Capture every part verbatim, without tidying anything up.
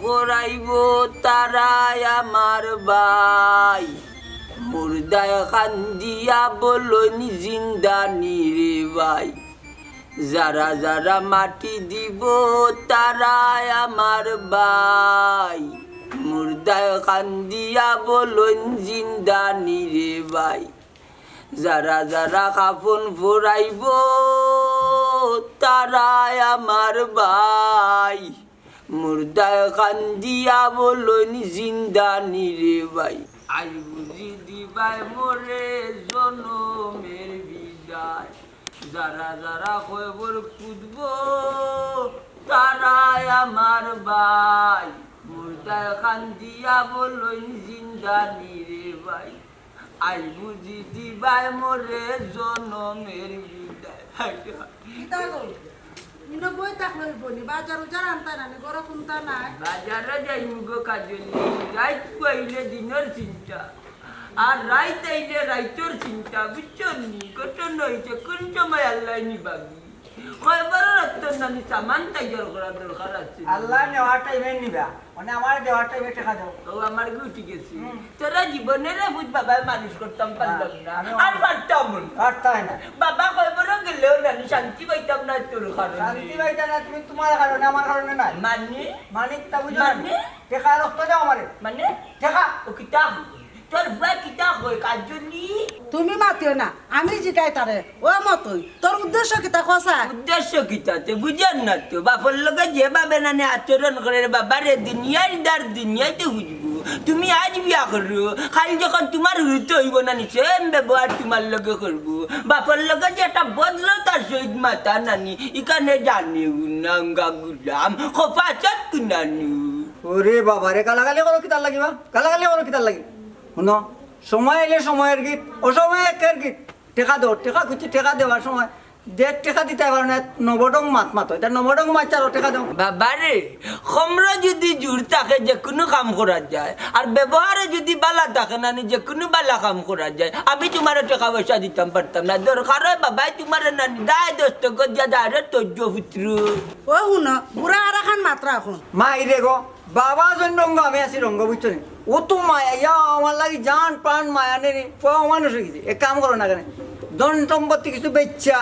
করাইবো তারায় আমার ভাই, মুর্দায় কান্দিয়া বলইন জিন্দানি রে ভাই। যারা যারা মাটি দিব তারায় আমার ভাই, মুর্দায় কান্দিয়া বলইন জিন্দানি রে ভাই। যারা যারা কাফন পরাইবো তারায় আমার ভাই, মুর্দায় কান্দিয়া বলইন জিন্দানি রে ভাই। আই বুঝি দিবায় মোরে জনমের বিদায়। যারা যারা কবর খুদবো তারায় আমার ভাই, মুর্দায় কান্দিয়া বলইন জিন্দানি রে ভাই। আই বুঝি দিবায় মোরে জনমের বিদায়। হায় রে হায়। কিতা গো? ইনো বই থাকলে অইবো নি? বাজার উজার আনতা না নি? গরো কুন্তা নাই? বাজারো যাইমু গো কাজলি। রাইত পাইলে দিনর চিন্তা, আর রাইত আইলে রাইতর চিন্তা, বুঝছো নি? কত নইছে, কোন সময় আল্লায় নিবাগি? কয়বারও রাখতো না নি, সামান তৈয়ার করার দরকার আছে। আল্লায় নেওয়ার টাইমে নিবা, মানে আমার দেওয়ার টাইমে টেকা দেও। ও আমার গুটি গেছে। হুম। তোরা জীবনে রে বুঝ বাবায় মানুষ করতাম পারলাম না। আমি আর পারতাম না। পারতাম না। বাবা কয়বারও গেলেও না নি, শান্তি পাইতাম না তোর কারণে। শান্তি পাইতা না তুমি তোমার কারণে, আমার কারণে নাই। মানে? মানে কিতা বুঝো না? মানে? টেকা রক্ত দেও আমারে। মানে? টেকা। ও কিতা? তোর বুয়া কিতা কয়, কাজলি? তুমি মাতিও না, আমি জিকাই তারে। ও মতই, তোর উদ্দেশ্য কিতা কছা? উদ্দেশ্য কিতা তে বুঝের না তো। বাপর লগে যেভাবে নানি আচরণ করে রে বাবা রে, দুনিয়ার দার দুনিয়াইতে বুঝবো। তুমি আজ বিয়া করো, কাইল যখন তোমার হুরুতে অইবো নানি, সেম ব্যবহার তোমার লগে করবো। বাপর লগে যে একটা বদলো তার সহিত মাতা নানি, ইখানে জানিও না গা গুলাম, খোফা চট নানু। ওরে বাবা রে, গালাগালি করো কিতার লাগি বা? গালাগালি করো কিতার লাগি? হুনো, সময় আইলে সময়ের গীত, অসময়ে একের গীত। টেকা দেও, টেকা খুঁজছি, টেকা দেওয়ার সময় যে টেকা দিতে পারো না, নবডং মাত মাতো। এটা নবডং মাত চারো টেকা দেও। বাবারে, খমরো যদি জুর থাকে যে কোনো কাম করা যায়, আর ব্যবহারে যদি বালা থাকে নানি যে কোনো বালা কাম করা যায়। আমি তোমারে টেকা পয়সা দিতাম পারতাম না, দরকার হয় বাবায় তোমারে নানি দায় দস্ত গদিয়া দাঁড়ে তৈজ পুত্র। ও হুনো, বুড়া আর এখন মাত্রা এখন। মাই রে গো, বাবা যেন রঙ্গ, আমি আছি রঙ্গ, বুঝছো নি? ও তো মায়া, ইয়া আমার লাগি জান প্রাণ মায়া নেই রে। ও মানুষ অই গেছে, এক কাম করো না কেনে, ধন সম্পত্তি কিছু বেচ্চা,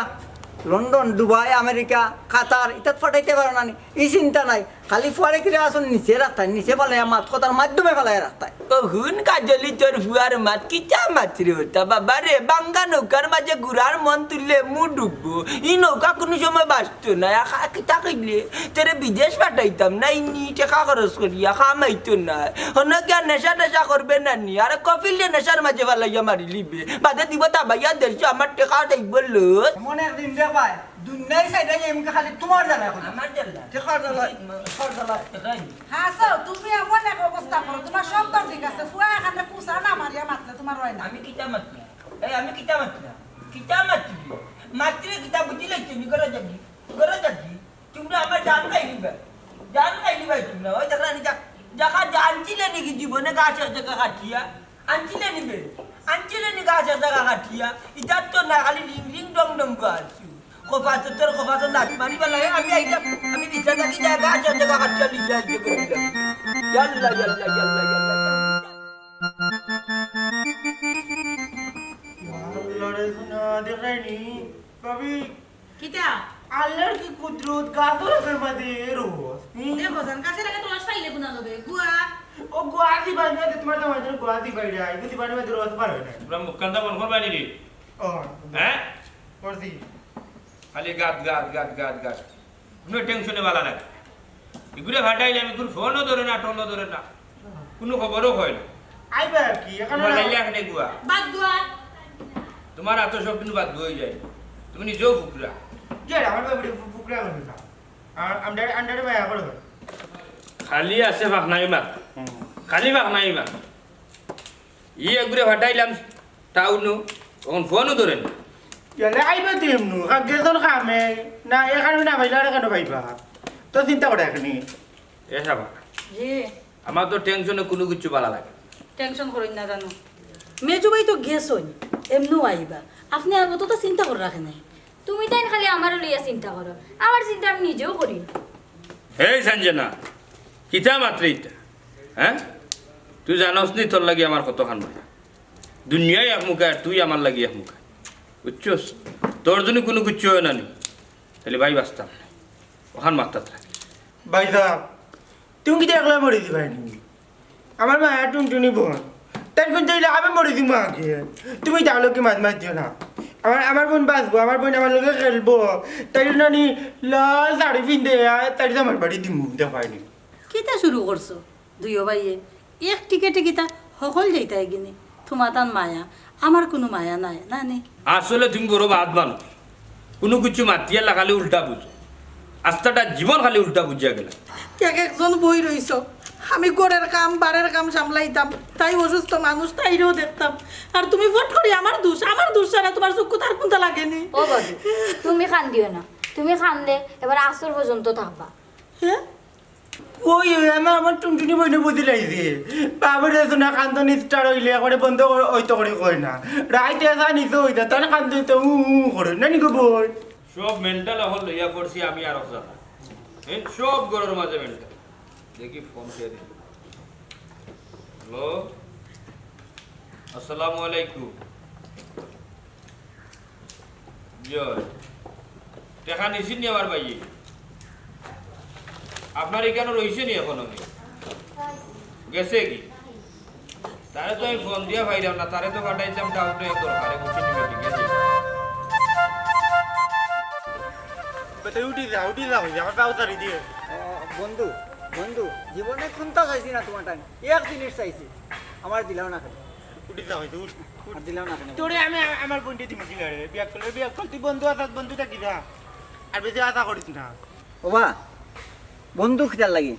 লন্ডন, দুবাই, আমেরিকা, কাতার, ইতাত ফাটাইতে পারো না নি? ই চিন্তা নাই, খালি ফুয়ারে কিরে আসুন নিচে রাখতায়, নিচে ফালাইয়া মাত কথার মাধ্যমে ফালাইয়া রাখতায়। ও হুন কাজলি, তোর ফুয়ার মাত কিতা মাতরে ওটা? বাবা রে, বাঙ্গা নৌকার মাঝে ঘুরার মন তুললে মু ডুববো। ই নৌকা কোনো সময় বাঁচতো না। আখা কিতা কইলে? তোরে বিদেশ পাঠাইতাম না, ইনি টেকা খরচ করিয়া কামাইতো না। হনো গিয়া নেশা টেশা করবে না নি? আরে কফিল রে নেশার মাঝে ফালাইয়া মারি লিবে। বাদে দিব তাবাইয়া দেশে আমার টেকা দেইব লো। এমন একদিন রে ভাই, দুনিয়ার সাইডে যে এমকে খালি তোমার জ্বালা এখন। আমার জ্বালা? টেকার জ্বালা, টেকার জ্বালা। টেকাই। হাসাও, তুমি এমন এক অবস্থা করো, তোমার সব তো ঠিক আছে, ফুয়া এখানে কুসা না মারিয়া মাতলে তোমার হয় না। আমি কিতা মাতলাম? এই আমি কিতা মাতলাম? কিতা মাতলি? মাতলে কিতা বুঝিলে তুমি? ঘরে যাবি, ঘরে যাবি। তোমরা আমার জান খাইলিবা, জান খাইলিবা তোমরা। ওই দেখলা নি যা, দেখা যা আনছিলে নাকি জীবনে গাছ এক জায়গা কাটিয়া? আনছিলে নিবে, আনছিলে নি গাছ এক জায়গা কাটিয়া? ইতার তো না খালি রিং রিং ডং ডং গাছ। কপাতে তোর কপাতে নাচ মারি বেলা, আমি আইতাম, আমি বিছা থাকি যায় গাছ এক জায়গা কাটিয়া নিয়ে আইতে করে দিলাম। ইয়াল্লা, ইয়াল্লা, ইয়াল্লা, ইয়াল্লা। আল্লাহ রে সোনা, দেখায়নি, ভাবি, কিতা? আল্লাহর কি কুদরত, গাছর আগর মাঝে রস। হুম। দেখো, জান গাছর আগে রস পাইলে গুণা লবে। গুয়া। ও গুয়া দি বান্ধা দে, তোমার তো মাঝে গুয়া দি বাইরে আই, গুয়া দি বান্ধা দে রস বার হয় না। তোমরা মুখখানটা মন করবায় নি রে? ও। হ্যাঁ? করছি। খালি গাত, গাত, গাত, গাত, গাত। কোনো টেনশনে বালা লাগে। ইগুরে ফাটাইলে আমি কোনো ফোনও ধরে না, টোনও ধরে না, কোনো খবরও হয় না। আইবা আর কি, এখানে তোমার না। লাইলে এখানে গুয়া। বাদ দোয়া। তোমার এত সব দিন বাদ হয়ে যায়। তুমি নিজেও ফুকরা। কে রে, আমার বাবুরে ফু-, ফুকরা করবে না। আর আমরারে, আমরারে মায়া করো। খালি আছে ফাকনাই মাত। খালি ফাকনাই মাত। ই এগুরে ফাটাইলাম টাউনো, এখন ফোনও ধরে না। গেলে আইবা দিমনু, কা-, গেছন কামে, না এখানে না পাইলে আর এখানে পাইবা। তো চিন্তা করে এখনি। এ সাবা, জি। আমার তো টেনশনে কোনো কিছু বালা লাগে না। টেনশন করইন না জানো। মেজু ভাই তো গেছইন, এমনেও আইবা। আপনে আর অতটা চিন্তা করে রাখে নাই। তুমি তাইন খালি আমারে লইয়া চিন্তা করো, আমার চিন্তা আমি নিজেও করি। এই সঞ্জনা, কিতা মাতরে ইতা? হ্যাঁ, তুই জানোস নি তোর লাগি আমার কতখান মায়া? দুনিয়ায় এক মুখা আর তুই আমার লাগি এক মুখা, বুঝছস? তোর যদি কুনু কিচ্ছু অয় না নি, তাইলে ভাই বাঁচতাম না। অখান মাথাত রাখ। ভাইসাব, তুমি কিতা একলা মরি দিবায় নি? আমার মায়া টুনটুনি বইন, তাইর কুন চাইলে আমি মরি দিমু আগে। তুমি তার লগে মাত মাতিও না। আমার, আমার বইন বাঁচবো, আমার বইন আমার লগে খেলবো। তাইর নানি লাল শাড়ি পিন্দে, আর তাইর আমার বাড়ি দিমু, দেখায় নি। কিতা শুরু করছো দুইও ভাইয়ে? এক টিকেটে কিতা হকল যাইতায় গিনি? তুমাতান মায়া, আমার কুনু মায়া নাই, না নি? আসলে তুমি বড় বাদ বানো। কুনু কিচ্ছু মাতিয়ার না, খালি উল্টা বুঝো। আস্তাটা জীবন খালি উল্টা বুঝিয়া গেলা। এক একজন বই রইছো। আমি ঘরের কাম, বারের কাম সামলাইতাম, তাই অসুস্থ মানুষ, তাইরেও দেখতাম। আর তুমি ফট করি আমার দুষ, আমার দুষ ছাড়া তুমার চক্ষু তার কুনতা লাগেনি। ও বাবু, তুমি কান্দিও না, তুমি কান্দলে এবার আসর পর্যন্ত থাকবা। হ্যাঁ? ওই, ওই, আমার, আমার টুনটুনি বইনে বুঝি লাইছে। বাবুরে শোনা কান্দন start অইলে করে বন্ধ কর-, অইতো করে কয় না। রাইতে আসা নিচে অইতা, তার কান্দন তো উ, উ করে। নানি গো বই। সব mental অকল লইয়া পড়ছি আমি আর অফজাদা। এই সব ঘরর মাঝে mental। দেখি ফোন কে দিল। হ্যালো? আসসালামু আলাইকুম। জি অয়। টেকা নিছইন নি আমার ভাইয়ে? আপনার ইখানো রইছে নি অখনো? গেছে গি? তারে তো আমি ফোন দিয়া পাইরাম না, তারে তো পাঠাইতাম ডাউটে দরকারে, বুঝছইন নি, ঠিক আছে? বেটা, উঠি যা, উঠি যা, হই যা, আমার পাও তারি দিয়ে। ও, বন্ধু, বন্ধু, জীবনে কুনতা চাইছি না তুমার টাইম, এক জিনিস চাইছি, আমার দিলাও না কেনে? উঠি যা, হই যা, উঠ, উঠ। আর দিলাও না কেনে? তোরে আমি আ-, আমার বইনরে দিমু কিলা রে, বিয়া করলে, বিয়া কর, তুই বন্ধু আছস, বন্ধু থাকি যা। আর বেশি আশা করিস না। ওবা, বন্ধু কিতার লাগি?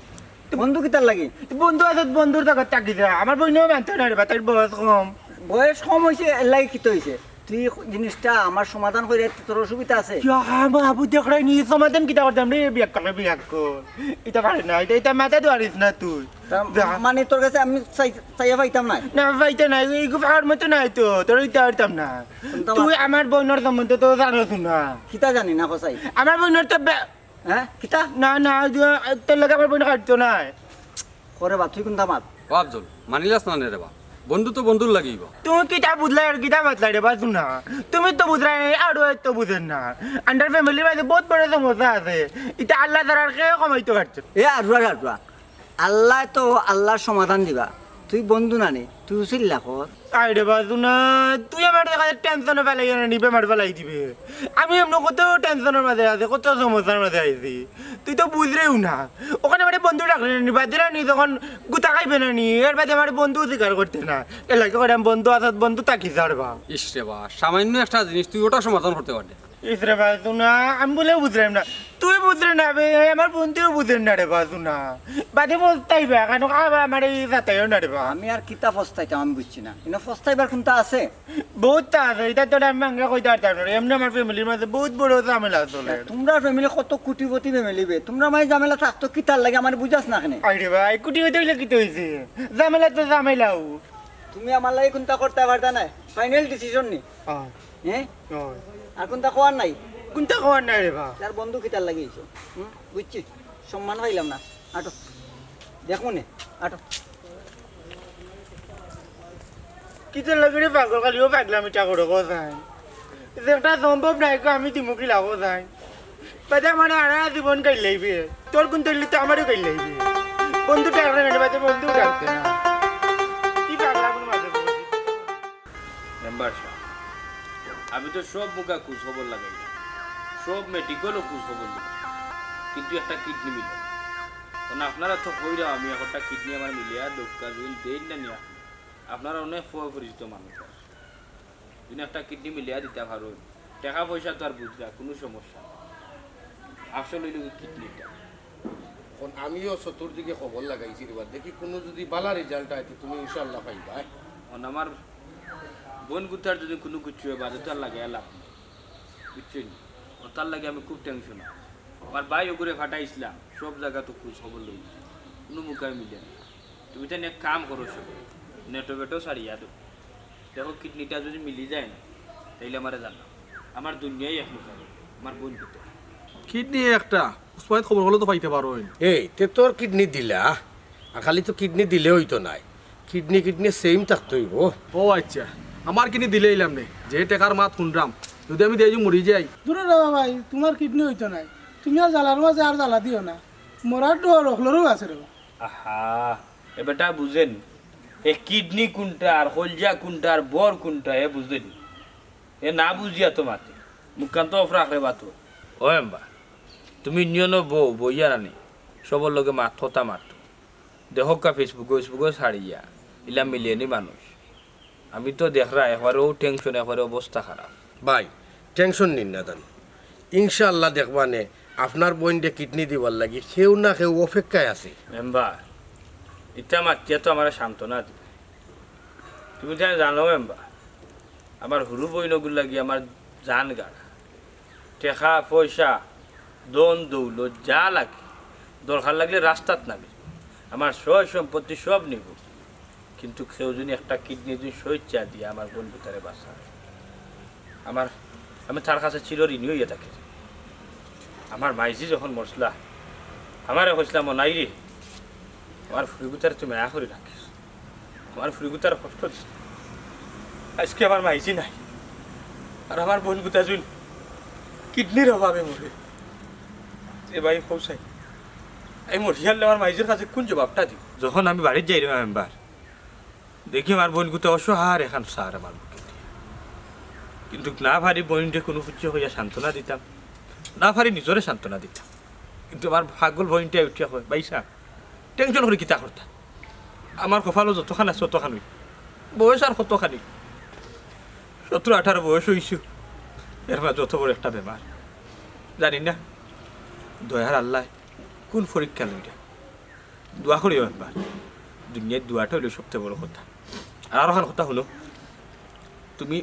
বন্ধু কিতার লাগি? তুই বন্ধু আছস, বন্ধুর জাগাত থাকি যা। আমার বইনেও মানতো না রে বা, তাইর বয়স কম। বয়স কম অইছে, এর লাগি কিতা অইছে? তুই জিনিসটা আমার সমাধান কইরা দিতে তোর অসুবিধা আছে? ইয়া, বাবু, দেখরায় নি, সমাধান কিতা করতাম রে, বিয়া কর, বিয়া কর। ইতা পারে না, ইতা, ইতা মাথা ধরিস না তুই। তা যা। মানে তোর কাছে আমি চাই-, চাইয়া পাইতাম না? না, পাইতে না, এই গুফার মতো নাই তো, তোর ইতা পারতাম না। তুই আমার বইনর সম্বন্ধে তো জানোস না। কিতা জানি না, কসাই? আমার বইনর তো বে- হ্যাঁ? কিতা? না, না, তোর লগে আমার বইন খাটতো না। করে বা, তুই কুনতা মাত? ও আফজল, মানিলাস না নে রে বা। বন্ধু তো বন্ধুর লাগিবা। তুমি কিতা বুঝলায় আর কিতা মাতলায় রে বা, তুই না। তুমি তো বুঝরায় না, আর ও তো বুঝের না। আমরার ফ্যামিলির মাঝে বহুত বড় সমস্যা আছে। ইটা আল্লাহ ছাড়া আর কেউ কমাইতো পারতো না। এ আরুয়া, আরুয়া। আল্লায় তো আল্লার সমাধান দিবা। তুই বন্ধু না নি, তুই উচিল্লা কর। আরে বাজু না, তুই আমার দেখা টেনশনে ফেলাই না নি, বেমার ফেলাই দিবে। আমি এমন কত টেনশনের মাঝে আছি, কত সমস্যার মাঝে আছি, তুই তো বুঝরেও না। ওখানে মানে বন্ধু ডাকলে নি, বাদে না নি, তখন গুতা খাইবে না নি, এর বাদে আমার বন্ধু স্বীকার করতে না। এর লাগি করে আমি বন্ধু আসাদ বন্ধু তাকি ছাড়বা। ইস রে বা, সামান্য একটা জিনিস তুই ওটা সমাধান করতে পারলে। ইস রে বাজু না, আমি বলেও বুঝলাম না। তুই বুঝরে না বে, আমার বন্ধুও বুঝের না রে বাজু না। বাদে পস্তাইবা, কেন খাবা আমার এই জাতাইও না রে বা। আমি আর কিতা পস্তাইতাম আমি বুঝছি না। ইনো পস্তাইবার কুনতা আছে? বহুত তা আছে, ইটা তোরে আমি ভাঙ্গা কইতে পারতাম না রে। এমনে আমার ফ্যামিলির মাঝে বহুত বড় ঝামেলা চলে। তোমরা ফ্যামিলি কত কোটিপতি ফ্যামিলি বে, তোমরা মাঝে ঝামেলা থাকতো কিতার লাগি আমার বুঝাস না কেনে? আরে ভাই, কোটিপতি অইলে কিতা অইছে? ঝামেলা তো ঝামেলাও। তুমি আমার লাগি কুনতা করতে পারতা না, ফাইনাল ডিসিশন নি। হ্যাঁ। হ্যাঁ? হ্যাঁ। আর কুনতা কওয়ার নাই? কুনতা কওয়ার নাই রে বা। তার বন্ধু কিতার লাগি অইছে? হুম? বুঝছি, সম্মান পাইলাম না। আটো। দেখমু নে, আটো। কিতা লাগে রে পাগল, খালি ও পাগলামিটা করো, কও চাই। যেটা সম্ভব নায়, আমি দিমু কিলা, কও চাই। বাদে আমার আরা জীবন কাইলাইবে। তোর কুন তৈলি তো আমারও কাইলাইবে। বন্ধু ডাকলে না, বাদে বন্ধু ডাকতে না। কি পাগলামির মাঝে পড়ে? মেম্বার সাব, আমি তো সব মুখা খোঁজ খবর লাগাইলাম, সব মেডিকেলও খোঁজ খবর নিলাম, কিন্তু একটা কিডনি মিলে না। কারণ আপনারা তো কইরা আমি একটা কিডনি আমার মিলিয়া দক্কা জুইন দেইন না নিয়া। আপনারা অনেক পরিচিত মানুষ, যদি একটা কিডনি মিলিয়া দিতা পারইন, টেকা পয়সা তো আর বুঝরা, কুনু সমস্যা নাই। আসল অইলো কিডনিটা। এখন আমিও চতুর্দিকে খবর লাগাইছি রে বা, দেখি কুনু যদি বালা রেজাল্ট আয় তো তুমি ইনশাআল্লাহ পাইবা। এখন আমার বইন গুতার যদি কুনু কিছু অয়, বাদে তো আর লাগাইয়া লাভ নাই, বুঝছইন? ও তার লাগি আমি খুব টেনশন। আমার ভাই ওগুরে ফাটাইছিলাম, সব জাগা তো খোঁজ খবর লইছি, কুনু মুখায় মিলে না। তুমি তাইন এক কাম করো, সব নেটো বেটো ছাড়িয়া দেও। দেখো, কিডনিটা যদি মিলি যায় না, তাইলে আমারে জানাও। আমার দুনিয়াই এক মুখ, আমার বইন দুটো। কিডনি একটা, উসমানিয়াত খবর করলে তো পাইতা পারইন। এই, তে তোর কিডনি দিলা, আর খালি তো কিডনি দিলে অইতো নায়, কিডনি কিডনি সেম থাকতে অইবো। ও আচ্ছা, আমার কিডনি দিলে অইলাম নে, যে টেকার মাত হুনরাম, যুদি আমি দিয়া মরি যাই। দুরো রে বা ভাই, তুমার কিডনি অইতো নায়, তুমি আর জ্বালার মাঝে আর জ্বালা দিও না, মরার ডর অকলরও আছে রে বা। আহা, এ বেটা বুঝেনি, এ কিডনি কুনটা আর কইলজা কুনটা আর বর কুনটা এ বুঝেনি। এ না বুঝিয়া তো মাতে, মুখখান তো অফ রাখ রে বা তো। ও এম্বা, তুমি ইউনিয়নো বউ, বইয়া রানি, সবর লগে মাত কথা মাতো। দেখউক্কা Facebook-ও, Facebook-ও ছাড়িয়া, ইলা মিলেনি মানুষ। আমি তো দেখরা একবারে ও টেনশন, একবারে অবস্থা খারাপ। ভাই, টেনশন নিন না জানো, ইনশাআল্লাহ দেখবা নে, আপনার বইনরে কিডনি দিবার লাগি কেউ না কেউ অপেক্ষায় আছে। মেম্বার, ইতা মাতিয়া তো আমারে সান্ত্বনা দিবে। তুমি তো জানো মেম্বার, আমার হুরু বইনগুর লাগি আমার জান গাড়া। টেকা, পয়সা, ধন, দৌলত যা লাগে, দরকার লাগলে রাস্তাত নামি। আমার সয় সম্পত্তি সব নিবো, কিন্তু কেউ যুদি একটা কিডনি যুদি স্বেচ্ছা দিয়া আমার বইন গুতারে বাঁচায়, আমার, আমি তার কাছে চির ঋণী অইয়া থাকি। আমার মাইজি যখন মরছলা, আমারে কইছলা, "মনাই রে, আমার ফুড়ি গুতারে তুই মায়া করি রাখিস, আমার ফুড়ি গুতারে কষ্ট দিস না।" আইজকে আমার মাইজি নাই, আর আমার বইন গুতা যুদি কিডনির অভাবে মরে, এ ভাই কও চাই, আমি মরিয়ারলে আমার মাইজির কাছে কুন জবাবটা দিমু? যখন আমি বাড়িত যাইরাম মেম্বার, দেখি আমার বইন গুতা অসহায় এখান চার আমার বুকে দিয়া। কিন্তু না পারি বইনরে কুনু কিছু কইয়া সান্ত্বনা দিতাম, না পারি নিজরে সান্ত্বনা দিতাম। কিন্তু আমার পাগল বইনটায় উঠিয়া কয়, "ভাইসাব, টেনশন করি কিতা করতা? আমার কপালো যতখান আছে অতখান অইবো। বয়স আর কতখানি? সতরো আঠারো বয়স অইছে, এর মাঝে যত বড় একটা বেমার। জানি না দয়ার আল্লায় কুন পরীক্ষা লইরা।" দোয়া করিও একবার। দুনিয়ার দোয়াটা অইলো সবচেয়ে বড় কথা। আর আরোখান কথা হুনো, তুমি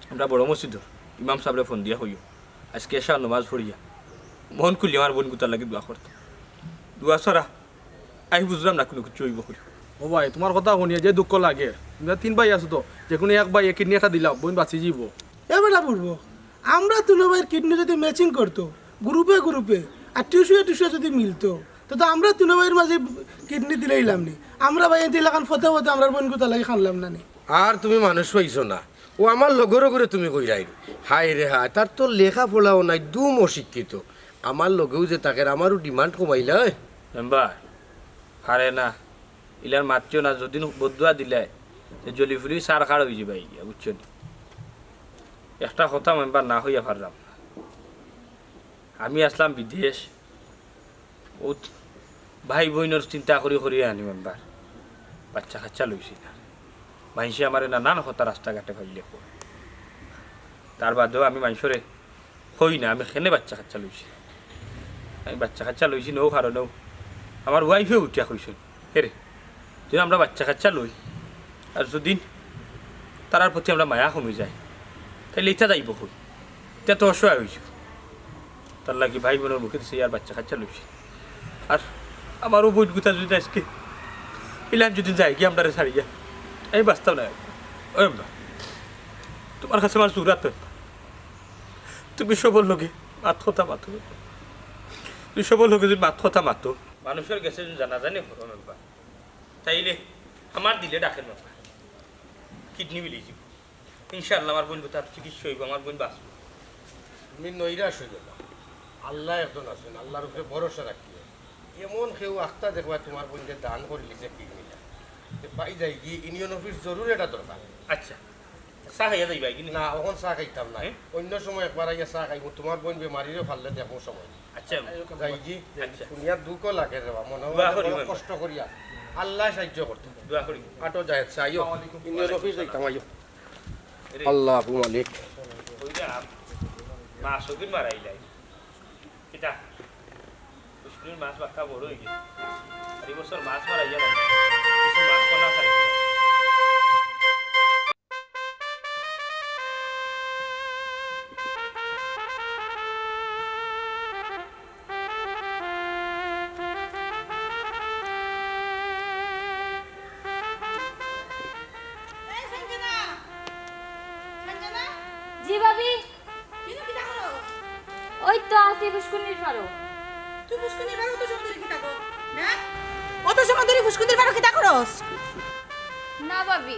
আমরা বড় মসজিদর ইমাম সাবরে ফোন দিয়া কইও, আইজকে এশার নমাজ পড়িয়া মন খুলিয়া আমার বইন গুতার লাগি দোয়া করতা। দোয়া ছাড়া আমি বুঝরাম না কুনু কিছু অইবো করি। ও ভাই, তুমার কথা হুনিয়া যে দুঃখ লাগে, তুমরা তিন ভাই আছো তো, যেকুনু এক ভাইয়ে কিডনি একটা দিলাও, বইন বাঁচি যিবো। এ বেটা বুড়বো, আমরা তিনো ভাইর কিডনি যুদি ম্যাচিং করতো, গ্রুপে গ্রুপে, আর টিস্যুয়ে টিস্যুয়ে যুদি মিলতো, তে তো আমরা তিনো ভাইর মাঝে কিডনি দিলাইলাম নি। আমরা ভাইয়াইন্তে ইলাখান ফতে ফতে আমরার বইন গুতার লাগি কানলাম না নি। আর তুমি মানুষ পাইছো না, ও আমার লগর অগুরে তুমি কইরায়। হায় রে হায়, তার তো লেখাপড়াও নাই, দুম অশিক্ষিত। আমার লগেউ যে থাকের, আমারও ডিমান্ড কমাইলায়। মেম্বার, পারে না, ইলার মাতিও না, যুদি বদদোয়া দিলায়, তে জ্বলি ফুলি ছারখার অইযিবায় গিয়া, বুঝছো নি? একটা কথা মেম্বার না কইয়া পাররাম না। আমি আছলাম বিদেশ, অউ ভাই বইনর চিন্তা করি করি আনি মেম্বার, বাচ্চা কাচ্চা লইছি না। মাইনষে আমারে নানান কথা রাস্তাঘাটে পাইলে কয়। তার বাদেও আমি মাইনষরে কই না আমি কেনে বাচ্চা কাচ্চা লইছি। আমি বাচ্চা কাচ্চা লইছি না অউ কারণেউ আমার ওয়াইফে উঠিয়া কইছইন, "হে রে, যুদি আমরা বাচ্চা কাচ্চা লই আর যুদি তারার প্রতি আমরার মায়া কমি যায়, তাইলে ইতা যাইবো কই? ইতা তো অসহায় অইছে।" তার লাগি ভাই বইনর মুখে দিছে আর বাচ্চা কাচ্চা লইছি। আর আমারও বইন গুতা যুদি আইজকে ইলান যুদি যায়গি আমরারে ছাড়িয়া, আমি বাঁচতাম না। ওই আমরা, তুমার কাছে আমার জুরাত, তুমি সবর লগে মাত কথা মাতো। তুমি সবর লগে যুদি মাত কথা মাতো, মানষর গেছে যুদি জানাজানি করো মেম্বার, তাইলে আমার দিলে ডাকের মেম্বার, কিডনি মিলি যিবো। ইনশাআল্লাহ আমার বইন গুতার চিকিৎসা অইবো, আমার বইন বাঁচবো। তুমি নৈরাশ অইও না, আল্লাহ একজন আছইন, আল্লাহর উপরে ভরসা রাখিও। এমন কেউ আখতা দেখবায় তুমার বইনরে দান করিলিছে কিডনিটা। তে পাই যায়গি, ইউনিয়ন অফিস জরুর এটা দরকার। আচ্ছা, চা খাইয়া যাইবায়গি নি? না, অখন চা খাইতাম না। হুম? অইন্য সময় একবার আইয়া চা খাইমু, তুমার বইন বেমারিরে পারলে দেখমু সময়। আচ্ছা। যাইগি? আচ্ছা। হুনিয়া দুঃখ লাগে রে বা, মনো অয় দোয়া করি বড় মেম্বার। কষ্ট করিয়া। আল্লায় সাইয্য করতা। দোয়া করি। আটো যাই, আচ্ছা, আইও। আসসালামু আলাইকুম। ইউনিয়ন অফিস যাইতাম, আইও। রে। আল্লাহু মালিক। কইরাম, মা সবিন মারাইলাই। কিতা? পুষ্কুনির মাছ বাক্কা বড় অইগেছে। আর ই বছর মাছ মারাইয়া না। কিছু মাছ কনা খাই। এই সঞ্জনা! সঞ্জনা! জি ভাবি। কিতা, কিতা করো? ওই তো আছি ফুসকুনির পারো। তুই ফুসকুনির পারো অত সময় ধরি কিতা কর? হ্যাঁ? অত সময় ধরি ফুসকুনির পারো কিতা করস? না ভাবি,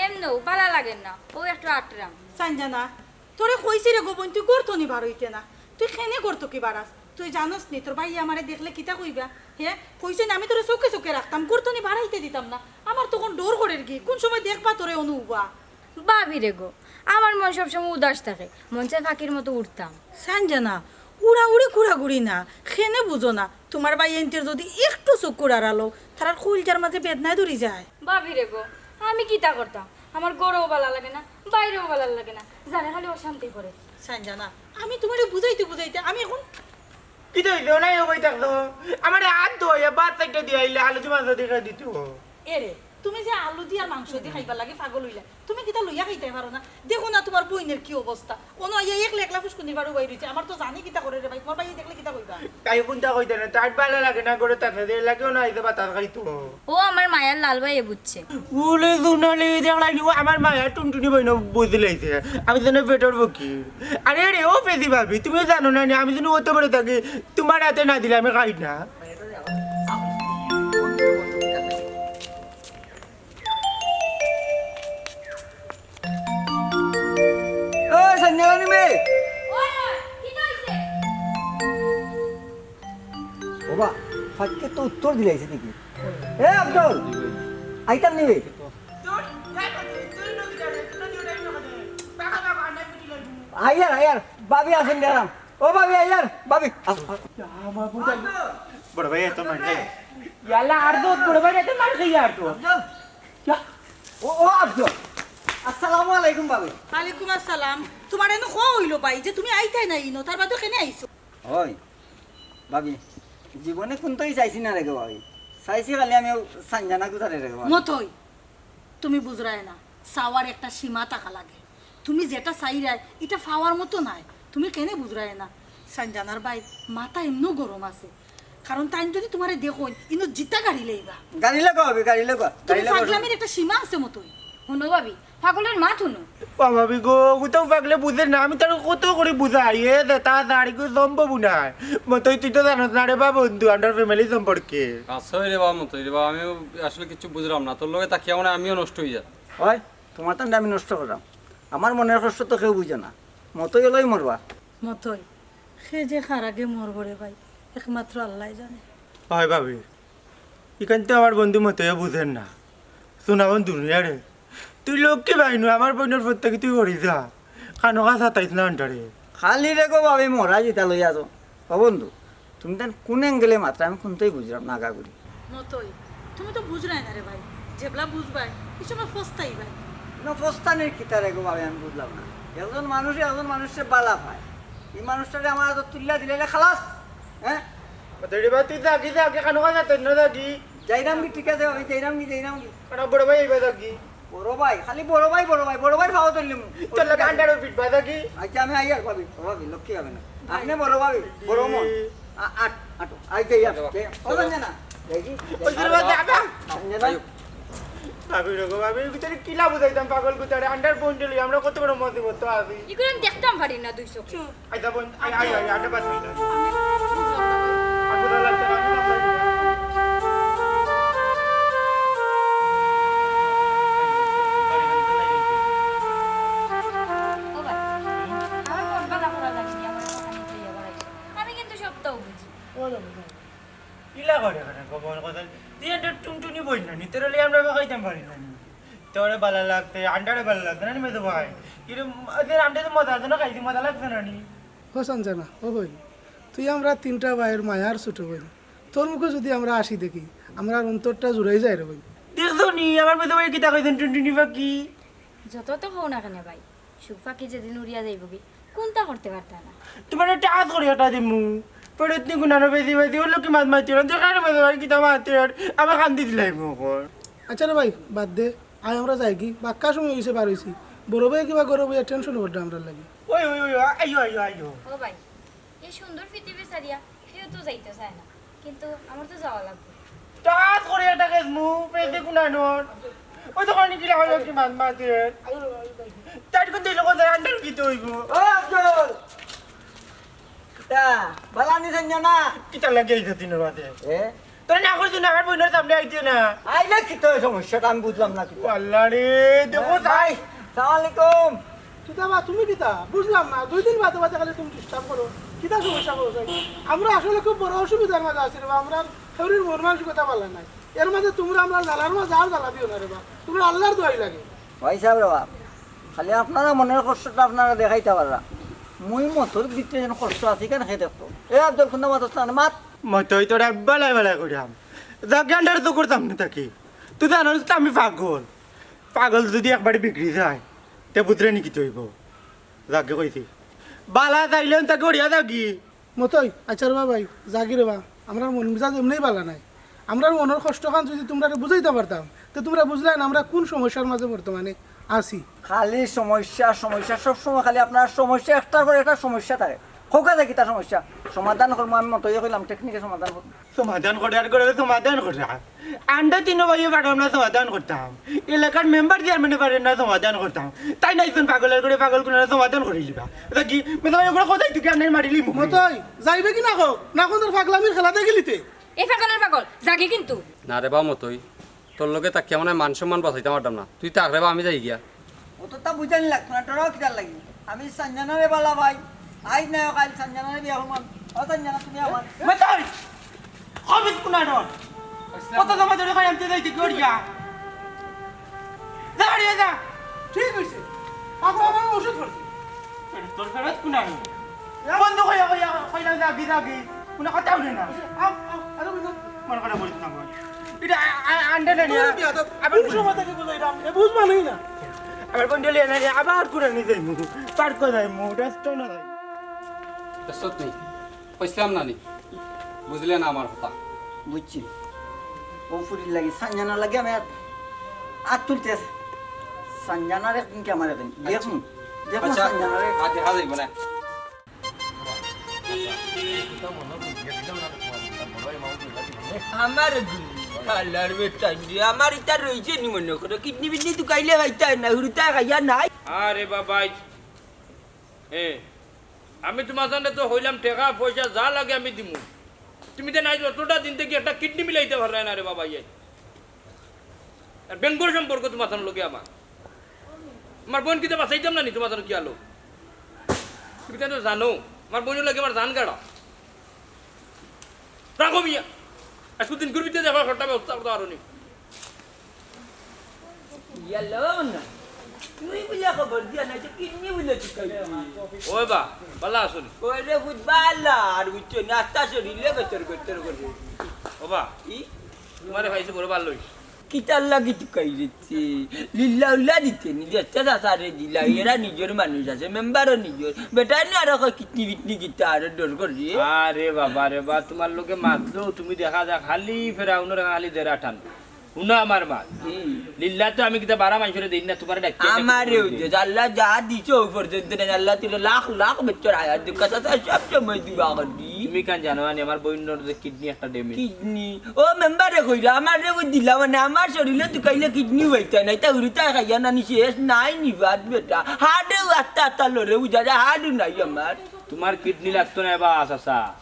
এমনেউ ভালা লাগের না, অউ একটু আটরাম। সানজানা, তোরে কইছি রে গো বইন, তুই ঘর থনি বার অইতে না। তুই কেনে ঘর থাকি বারাস? তুই জানোস নি তোর ভাইয়ে আমারে দেখলে কিতা কইবা? হে, কইছে না আমি তোরে চউখে চউখে রাখতাম, ঘর থনি বারাইতে দিতাম না। আমার তখন ডর করের গি, কুন সময় দেখবা তোরে অনো উবা। ভাবি রে গো, আমার মন সবসময় উদাস থাকে, মন চায় ফাকির মতো উড়তাম। সানজানা, উড়াউড়ি কুড়াকুড়ি না, কেনে বুঝো না। তুমার ভাইয়াইন্তর যুদি একটু চউখর আড়ালো, তারার কইলজার মাঝে বেদনায় ধরি যায়। ভাবি রে গো, আমি কিতা করতাম? আমার ঘরও ভালা লাগে না, বাইরেও ভালা লাগে না, জানে খালি অশান্তি করে। সানজানা, আমি তুমারে বুঝাইতে বুঝাইতে আমি এখন কিতা অইছে? ও নাই, ও বই থাকতো। আমারে আত ধোয়া, ভাত চাইট্টা দিয়া আইলে আলু দি মাংস দি খাই দিতো। এরে, তুমি যে আলু দি আর মাংস দি খাইবার লাগি পাগল অইলা, তুমি কিতা লইয়া খাইতায় পারো না? দেখো না তুমার বইনর কি অবস্থা, অনো আইয়া একলা একলা ফুসকুনির পারো বই রইছে। আমার তো জানি কিতা করে রে ভাই, তুমার ভাইয়ে দেখলে কিতা কইবা? তাই কুনতা কইতা না, তার ভালা লাগে না, ঘরো থাকতে দে লাগে, অনো আইছে বাতাস খাইতো। ও আমার মায়ার লাল ভাইয়ে বুঝছে। উলে দুনালি দেখলাই নি, ও আমার মায়ার টুনটুনি বইন বুঝি লাইছে। আমি যেন পেটর ফকির। আরে রে, ও পেদি ভাবি, তুমি জানো না নি, আমি যেন অত বড় থাকি, তুমার আতে না দিলে আমি খাই না। ও সঞ্জয়নী মে। ওবা, ফাটকে তো উত্তর দিলাইছে দেখি। এ আব্দুল, আইতাম নিবে। আইয়ার, আইয়ার, ভাবি আছেন গেলাম। ও ভাবি, আইয়ার, ভাবি। আ, আ। বড় ভাই, এত মার খাই। ইয়ালা, আর তো বড় ভাই, এত মার খাই আর তো। আব্দুল। ইয়া। ও, ও আব্দুল। আসসালামু আলাইকুম ভাবি। ওয়ালাইকুম আসসালাম। তুমার এনো কওয়া অইলো ভাই যে তুমি আইতায় না ইনো, তার বাদে কেনে আইছো? ওই, ভাবি, জীবনে কুনতাউ চাইছি না রে গো ভাবি। চাইছি খালি আমি অউ সানজানা গুতারে রে গো ভাবি। মতই, তুমি বুঝরায় না, চাওয়ার একটা সীমা থাকা লাগে। তুমি যেটা চাইরায়, ইটা পাওয়ার মতো নায়। তুমি কেনে বুঝরায় না? সানজানার ভাইর মাথা এমনেউ গরম আছে। কারণ তাইন যুদি তুমারে দেখইন, ইনো জিতা গাড়ি লইবা। গাড়ি লাগো ভাবি, গাড়ি লাগো, তুমি গাড়ি লাগো। পাগলামির একটা সীমা আছে মতই। হুনো ভাবি, পাগলর মাত হুনো। ও ভাবি গো, অগুতাউ পাগলে বুঝের না, আমি তারে কত করি বুঝাই, এ যেতা তার ইগু সম্ভব নায়। মতই তুই তো জানোস না রে বা বন্ধু, আমরার family সম্পর্কে। আচ্ছা, ওই রে বা মতই রে বা, আমিও আসলে কিচ্ছু বুঝরাম না, তোর লগে থাকিয়া মানে আমিও নষ্ট অইয়া। ওই, তুমার তানরে আমি নষ্ট কররাম? আমার মনর কষ্ট তো কেউ বুঝে না, মতই অইলেউ মরবা। মতই, হে যে কার আগে মরবো রে ভাই, একমাত্র আল্লায় জানে। ওই ভাবি, ইখান তো আমার বন্ধু মতইয়ে বুঝের না। সোনা বন্ধু রে, তুই লক্ষ্মী ভাই নু, আমার বইনর ফুত থাকি তুই করি যা। কানো কাজ হাতাইস না আন্ডারে। খালি রে গো ভাবি মরা জিতা লইয়া তো। ও বন্ধু, তুমি তান কুন angle-এ মাতরায় আমি কুনতাউ বুঝরাম না আগা করি। মতই, তুমি তো বুঝরায় না রে ভাই। যেবলা বুঝবায়, ই সময় পস্তাইবায়। না পস্তানির কিতা রে গো ভাবি, আমি বুঝলাম না। একজন মানুষে একজন মানুষরে বালা পায়, ই মানুষটারে আমার আতো তুলিয়া দিলে খালাস, হ্যাঁ? ও দে রে ভাই, তুই যাগি, যাগি, কানো কাজ হাতাইস না, যাগি। যাইরাম কি, ঠিক আছে ভাবি, যাইরাম কি, যাইরাম কি? আরে বড় ভাই, এইবার যাগি। বড় ভাই, খালি বড় ভাই, বড় ভাই, বড় ভাইর পাও ধরলিমু। তোর লগে আন্ডারও ফিট বাজা কি? আচ্ছা, আমি আইয়ার ভাবি, ও ভাবি, লক্ষ্মী ভাবি না। আপনে বড় ভাবি, বড় মন। আ-, আট, আটো। আই যাই, আট। কে? ও, জানে না। যাই কি? ওই যে বাবা, বাবা। জানে না। আয়ো। ভাবি রে গো, ভাবি, ভিতরে কিলা বুঝাইতাম পাগল গুতারে, আন্ডার বন্ডেল, আমরা কত বড় মুসিবত আছি। ইগুলো আমি দেখতাম পারি না দুই চোখে। আই যাবো, আই, আই, আই, আন্ডার বাদ দিলাম। আর বুঝা লাগছে না, আমি ভাবলাম। ও ভাই, আমার মন ভালা করা লাগেনি, আমার কথা নিতে ইয়ে করাইছে। আমি কিন্তু সবটাও বুঝি। ইলা করে কেনে, গোপন কথা। তুই একটা টুনটুনি বই না নি, তোর হলে আমরা খাইতাম পারি না নি। তোরে ভালা লাগছে, আন্ডারে ভালা লাগছে না নি, মেজো ভাই? কিরে, আন্ডারে মজা আছে না, খাইছি, মজা লাগছে না নি? ও সঞ্জনা, ও বইন, তুই আমরা তিনটা ভাইর মায়ার ছোট বইন। তোর মুখে যদি আমরা হাসি দেখি, আমরার অন্তরটা জুড়াই যায় রে বইন। দেখছো নি, আমার মেজো ভাই কিতা কইছেন, টুনটুনি পাখি? যত তো কও না কেনে ভাই, সুখ পাখি যেদিন উড়িয়া যাইবগি, কুনতা করতে পারতা না। তুমার একটা আজ করি একটা দিমু, ফেরত নি গুনানো বেশি বেশি, ওর লোকে মাছ মারতে পারেন, তো কারো মেজো ভাই কিতা মারতে পারেন, আমি কান্দি দিলাইমু অখন। আচ্ছা রে ভাই, বাদ দে, আয় আমরা যাইগি, বাক্কা সময় অইছে বার অইছি। বড় ভাই কিবা গরম অইয়া টেনশন করবে আমরার লাগি। ওই, ওই, ওই, আইও, আইও, আইও। ও ভাই, এই সুন্দর পৃথিবী ছাড়িয়া কেউ তো যাইতে চায় না, কিন্তু আমার তো যাওয়া লাগবে। তাড়াতাড়ি একটা গেছ মু, পেটে কুনানোর। ওই তো কয়নি কিলা হলো কি মাছ মাছ দিয়ে। তাই কোন দিল কোন আন্ডার কি তো হইব? ও আব্দুল! তা, বালা নি সঞ্জনা? কিতা লাগে এই দুদিনের মাঝে? এ? তোরে না করছি না, আমার বইনের সামনে আইতে না। আইলে কিতা অয় সমস্যাটা আমি বুঝলাম না কিতা। আল্লাহ রে, দেখো হ্যাঁ, তাই। ভাই, সালাম আলাইকুম। কিতা বা, তুমি কিতা? বুঝলাম না, দুই দিন বাদে বাদে খালি তুমি ডিস্টার্ব করো। কিতা সমস্যা করো ভাই? আমরা আসলে খুব বড় অসুবিধার মাঝে আছি রে বা, আমরার শরীর মন মানসিকতা ভালা নাই। এর মাঝে তোমরা আমরার জ্বালার মাঝে আর জ্বালা দিও না রে বা, তোমরা আল্লাহর দোয়াই লাগে। ভাই সাহেব রে বা, খালি আপনারা মনের কষ্টটা আপনারা দেখাইতা পাররা। মুই মতর ভিতরে যেন কষ্ট আছে, কেন খেয়ে দেখতো। এ আব্দুল, কুন্দা মাত না, মাত। মতই তোরা বালাই বালাই করিয়াম। যা গান্ডার তো করতাম না তাকে। তুই জানোস তো আমি পাগল। পাগল যদি একবারে বিগড়ি যায়, তে পুত্রে নি কিতা অইবো? যাগে কইছি। বালা চাইলেন তাকে উড়িয়া যাগি। মতই, আচ্ছা রে বা ভাই, যাগি রে বা। আমরার মন মিজাজ এমনেই বালা নাই। আমরার মনর কষ্টখান যদি তোমরারে বুঝাইতা পারতাম, তে তোমরা বুঝলায় না আমরা কোন সমস্যার মাঝে বর্তমানে আছি। খালি সমস্যা, সমস্যা, সব সময় খালি আপনার সমস্যা, একটার পর একটা সমস্যা থাকে। খোকা যায় কিতা সমস্যা? সমাধান করমু আমি, মতই কইলাম, টেকনিকে সমাধান করমু। সমাধান করার করে সমাধান করা। আমরা তিনো ভাইয়ে পারলাম না সমাধান করতাম। এলাকার মেম্বার চেয়ারম্যানে পারে না সমাধান করতাম। তাই না, একজন পাগলের করে পাগল করে সমাধান করি লিবা। এটা কি? মানে ভাই, ওগুলো কোথায় তুই কেমনে মারিলি মুখ? মতই, যাইবে কি না কও? না কোন তোর পাগলামির খেলা দেখে লিতে? এই পাগলের পাগল, যাগি কিন্তু। না রে বা মতই, তোর লগে তা কেমন মান সম্মান বাঁচাইতাম পারতাম না। তুই থাক রে বা, আমি যাই গিয়া। অতটা বুঝানি লাগতো না, তোরাও কিতার লাগি? আমি সঞ্জনারে বালা ভাই, আইজ না কাইল সঞ্জনারে বিয়া করমু। ও সঞ্জনা, তুমি আমার। মতই! অফিস কোনাডর? কত জমা ধরে খাই আনতে যাইতে কি করিয়া? যা বাড়ি যা। ঠিক হইছে। আগো আমার ওষুধ করছি। তোর ফেরত কোনাডর? বন্ধ কইয়া কইয়া কইলা যাবি যাবি। কোনো কথা হইল না। আও, আও, আরো বন্ধ। মন খারাপ করিস না বল। এটা আ-, আ-, আন্ডা না নিয়া। তুমি বিয়াদব। আবার কোন সময় থেকে বুঝাইলাম? এ বুঝবা নাই না। আবার কোন ডেলিয়া না নিয়া আবার কুড়ানি যাইমু। পার্ক যাইমু, রেস্টুরেন্ট যাইমু। সত্যি। কইছিলাম না নি? বুঝলে না আমার কথা? বুঝছি। ও ফুরির লাগি, সঞ্জনার লাগি আমি আর, আর তুলতে আছি। সঞ্জনার একদিন কি আমার একদিন। দেখুন, দেখুন আচ্ছা, সঞ্জনার এক- আর দেখা যাইব না। আমার গুলি, হালার বেটা রে, আমার ইতা রইছে নি মনে করো, কিডনি বিডনি তুকাইলে খাইতা না, হুরুতা খাইয়া নাই। আরে বাবা, এ, আমি তোমার সামনে তো হইলাম, টেকা পয়সা যা লাগে আমি দিমু। তুমি তো নাই, যতটা দিন থেকে একটা কিডনি মিলাইতে পারলে না রে বাবা, ইয়ে। আর বেঙ্গল সম্পর্ক তোমার সামনে লগে আমার। আমার বোন কিতা বাঁচাইতাম না নি তোমার সামনে কি আলো? তুমি তো জানো, আমার বোনের লাগে আমার জান গাড়া। রাখো মিয়া, আজকে দিন করবি তো দেখো, একটা ব্যবস্থা করতে পারো নি। ইয়াল্লা, ও না। তুই বুলে খবর দিয়া না, তো কিডনি বুলে তুকাইলি। ওই বা, বালা আছনি? ওই রে, বুঝ বালা, আর বুঝছো না, আস্তা শরীরে গতর গতর করে। ও বা, ই? তোমারে পাইছি বড় ভালা অইছে। কিতার লাগি তুকাইলিতে? লিল্লা উল্লা দিতে নি, দেখতে চাচারে দিলা, এরা নিজর মানুষ আছে, মেম্বারও নিজর। বেটায় নি আরো কয় কিডনি বিডনি কিতা, আরো ডর করি। আরে বাবা রে বা, তোমার লগে মাতলো, তুমি দেখা যায় খালি ফেরাউনর খালি দেরা টান। হুনো আমার মাত। হুম। লিল্লা তো আমি কিতা বারা মানষরে দেই না, তোমারে ডাকতে আমারে ওই যে আল্লাহ যা দিছে ওই পর্যন্ত নাই, আল্লাহ তুলে লাখ লাখ বেটার হায়াত দিক, কথা তো সব সময় দোয়া করি। তুমি কান জানো আনি আমার বইনর যে কিডনি একটা ড্যামেজ। কিডনি? ও মেম্বারে কইরা, আমারে ওই দিলা মানে আমার শরীরে তুকাইলে কিডনি হইতা নাই, তা উড়িতা খাইয়া না নি শেষ নাই নি বাদ বেটা। হাড়েও আত্তা আত্তা লড়ে বুঝা যায়, হাড়ও নাই আমার। তোমার কিডনি লাগতো না বা চাচা।